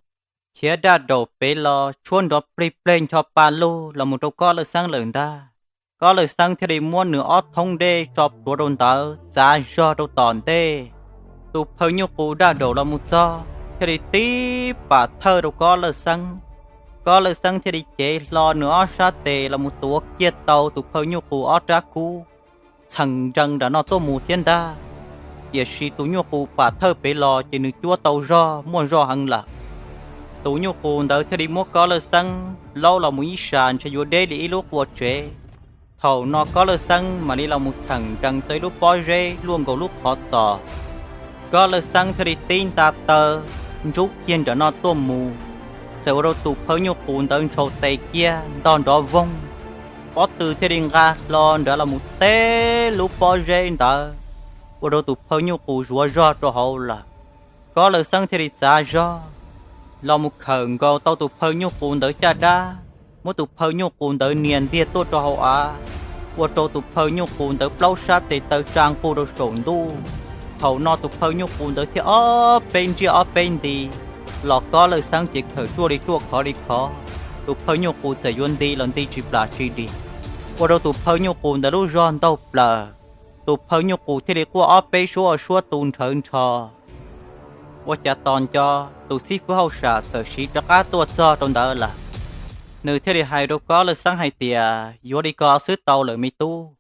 khiav daj daum pem los tshuab nrov plig pleg ncho pa lug los mus rau Kob Lawj Xeeb lawm ntag. Kob Lawj Xeeb thiaj li muab nws ob thoob dej tso plhuav rau ntawd txav zog rau tom ntej. Tus phaw nyuj qus daj daum los mus txog thiaj li tib pam thawj rau Kob Lawj Xeeb. Kob Lawj Xeeb thiaj li cev hlo nws ob sab tes los mus tuav kiag tau tus phaw nyuj qus ob rab kub, txheem nrees nram no tuaj mus thiab ntag. Tiam sis tus nyuj qus pam thawj pem los ces nws cuab tau zog muaj zog heev lawm. Tus nyuj qus ntawd thiaj li muab Kob Lawj Xeeb laub los mus ib sas ntshe yuav deb li ib lub qua tsev. Thaum no Kob Lawj Xeeb mam li los mus txheem nrees tau ib lub pob zeb luaj nkaus lub qhov txos. Kob Lawj Xeeb thiaj li tib nta taw ntsub kiag nram no tuaj mus, txawm ua rau tus phaw nyuj qus ntawd ntshaus tes kiag ntog nrov voog. Pob tw thiaj li nqa hlo nrad los mus teb lub pob zeb ntawd, ua rau tus phaw nyuj qus zuav zog rau hauv lawm. Kob Lawj Xeeb thiaj li txav zog los mus khawm nkaus tau tus phaw nyuj qus ntawd caj dab, muab tus phaw nyuj qus ntawd nias ntiag tuaj rau hauv av, ua rau tus phaw nyuj qus ntawd plaub sab tes taw tsa nqug rau saum ntuj. Thaum no tus phaw nyuj qus ntawd thiaj ob peb ntsiaj ob peb nti, los Kob Lawj Xeeb ces khawm ruaj li ruaj khov li khov. Tus phaw nyuj qus txawm yuav nti los nti tsis plam tsis dim, ua rau tus phaw nyuj qus ntawd lub zog ntaug plaws. Tus phaw nyuj qus thiaj li quaj ob peb suab ua suab tu nrhawv nrho. Ua cas tos nco tus xib fwb hauj sam txawm siv rov qab tuaj txog rau ntawd lawm. Nws thiaj li hais rau Kob Lawj Xeeb hais tias, yuav li ko xwb tau lawm me tub.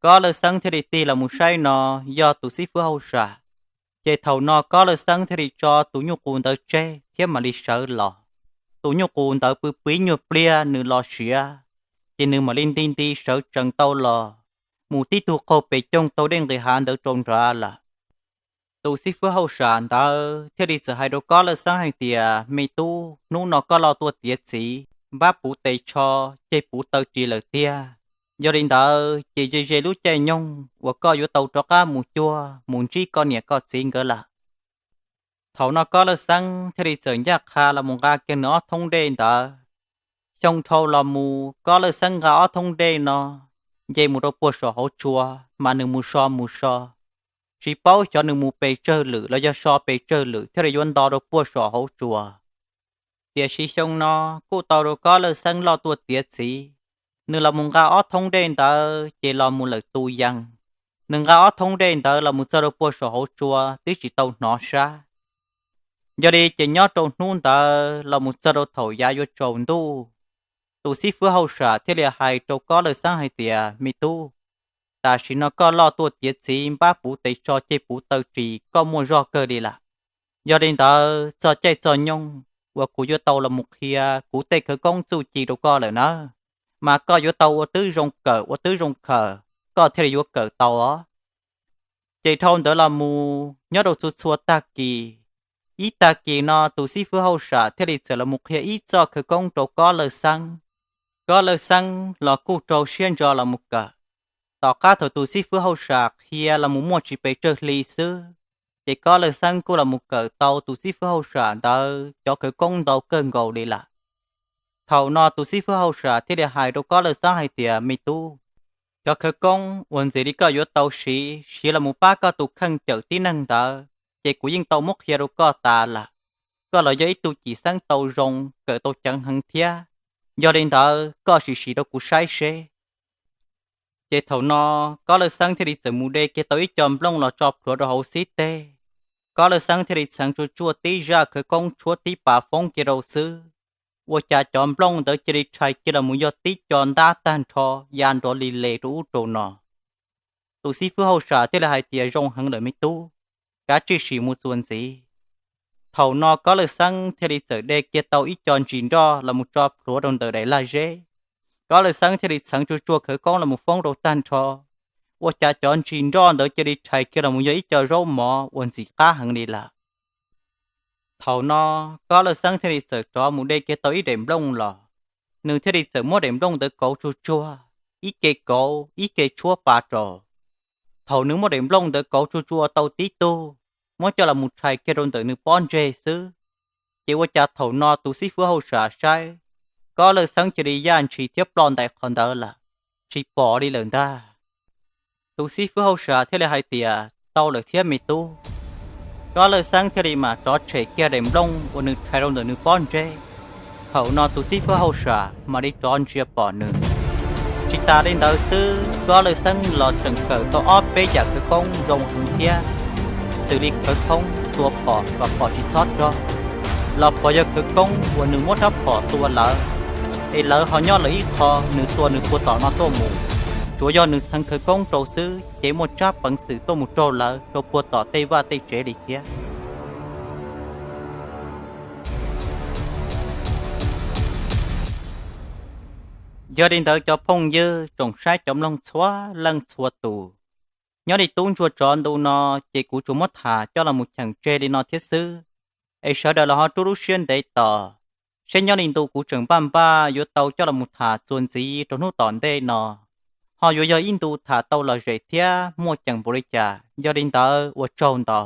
Kob Lawj Xeeb thiaj li tig los mus saib no yog tus xib fwb hauj sam. Ces thaum no Kob Lawj Xeeb thiaj li tso tus nyuj qus ntawd tseg thiab mam li sawv los. Tus nyuj qus ntawd pw pw ib nyuag pliag nws los siav, ces nws mam li nti nti sawv tsees tau los, mus tib tug qaug pes coog tau dej nqis hav ntawd rau nrad lawm. Tus xib fwb hauj sam ntawd thiaj li txawm hais rau Kob Lawj Xeeb hais tias, me tub, hnub no koj loj tuaj tiav txiv, npab puv tes tsho, ceg puv taw ris lawm tiag. Yog li ntawd ces ze ze lub caij nyoog uas koj yuav tau rov qab mus cuag mus ntsib koj niam koj txiv nkawd lawm. Thaum no Kob Lawj Xeeb thiaj li txawm ncaj qha los mus nqa kiag nws ob thoob dej ntawd. Xyoo dhau los mus Kob Lawj Xeeb nqa ob thoob dej no, nce mus rau puag saum hauv tsua, mas nws mus so mus so, tsis paub xyov nws mus pes tsawg lwm los yog so pes tsawg lwm thiaj li yuav nto rau puag saum hauv tsua. Tiam sis xyoo no kuj tau rau Kob Lawj Xeeb loj tuaj tiav txiv, nws los mus nqa ob thoob dej ntawd ces los mus lawm tu yees. Nws nqa ob thoob dej ntawd los mus txog rau puag saum hauv tsua twb tsis tau hnov sab. Yog li ces nyob rau hnub ntawd los mus txog rau thaum yav yuav tsaus ntuj, tus xib fwb hauj sam thiaj li hais rau Kob Lawj Xeeb hais tias, me tub, tam sim no koj loj tuaj tiav txiv, npab puv tes tsho, ceg puv taw ris, koj muaj zog kawg li lawm. Yog li ntawd txog caij txog nyoog uas kuv yuav tau los mus qhia kuv tej khawv koob txuj ci rau koj lawm nawb, mas koj yuav tau ua tib zoo kawm ua tib zoo khawm, koj thiaj li yuav kawm tau os. Ces dhau ntawd los mus nyob rau txhua txhua tag kis, ib tag kis no tus xib fwb hauj sam thiaj li txawm los mus qhia ib txoj khawv koob rau Kob Lawj Xeeb. Kob Lawj Xeeb los kuj rau siab ntso los mus kawm. Tom qab thaum tus xib fwb hauj sam qhia los mus muaj tsis pes tsawg hli xwb, Ces Kob Lawj Xeeb kuj los mus kawm tau tus xib fwb hauj sam ntawd cov khawv koob ntau kawg nkaus li lawm. Thaum no tus xib fwb hauj sam thiaj li hais rau Kob Lawj Xeeb hais tias, Me tub, cov khawv koob uas ntxim li koj yuav tau siv, siv los mus pab koj tus kheej cawm tib neeg ntawd, ces kuv yeej tau muab qhia rau koj tas lawm. Koj los yog ib tug cim xeeb tau zoo, kawm tau ceev heev thiab. Yog li ntawd, koj sim siv rau kuv saib seb. Ces thaum no, Kob Lawj Xeeb thiaj li txawm mus de kiag tau ib co nplooj los tso plhuav rau hauv xib teg. Kob Lawj Xeeb thiaj li txheev tsuaj tsuaj tib zaj khawv koob tshuab tib pas foob kiag rau xwb, ua cas cov nplooj ntawd cia li rhais kiag los mus yog tib co ntab tag nrho, ya nrov li les rau ub rau no. Tus xib fwb hauj sam thiaj li hais tias, Zoo heev lawm me tub, kav tsij sim mus txuas ntxiv. Thaum no Kob Lawj Xeeb thiaj li txawm de kiag tau ib co ntsis nroj los mus tso plhuav rau ntawm daim lag zeb. Kob Lawj Xeeb thiaj li txheev tsuaj tsuaj khawv koob los mus foob rau tag nrho, ua cas cov ntsis nroj ntawd cia li rhais kiag los mus yog ib co zaub mov uas ntxim qab heev li lawm. Thaum no, Kob Lawj Xeeb thiaj li txawm rov mus de kiag tau ib daim nplooj los, nws thiaj li txawm muab daim nplooj ntawd kauv tsuag tsuag, ib ke kauv ib ke tshuab pa rau. Thaum nws muab daim nplooj ntawd kauv tsuag tsuag tau tib tug, muab coj los mus rhais kiag rau ntawm nws pob ntseg xwb, ces ua cas thaum no tus xib fwb hauj sam saib, Kob Lawj Xeeb cia li yaj ntshis thiab ploj ntais qhov ntawd lawm, tsis pom li lawm ntag. Tus xib fwb hauj sam thiaj li hais tias, Tau lawm thiab me tub. Kob Lawj Xeeb thiaj li mam rov tshem kiag daim nplooj uas nws rhais rau ntawm nws pob ntseg. Thaum no tus xib fwb hauj sam mam li rov ntsia pom nws. Tsis tas li ntawd xwb, Kob Lawj Xeeb los tseem kawm tau ob peb yam khawv koob zoo heev thiab, xws li khawv koob tua phom kom phom tsis txhob rog, los pom yog khawv koob uas nws muab rab phom tua lawv, es lawv ho nyob lawv ib qho, nws tua nws puag tom no tuaj mus. Tsuav yog nws txheev khawv koob rau xwb ces muaj tsab peev xwm tuaj mus raug lawv rau puag tom tej vaj tej tsev li thiab. Yog li ntawd cov phooj ywg tsoom saib cov mloog txhua leej txhua tus, nyob li tub ntsuag tsov ntu no, ces kuv tsuas muab tham coj los mus cheem tseg li no thiab xwb, es sawv daws los ho rub lub siab ntev tos, seb nyob li ntu kuv tseem npaj npaj yuav tau coj los mus tham txuas ntxiv rau hnub tom ntej no, ho yuav yog ib ntu tham tau lom zem thiab muaj ceem npaum li cas. Yog li ntawd ua tsaug ntau.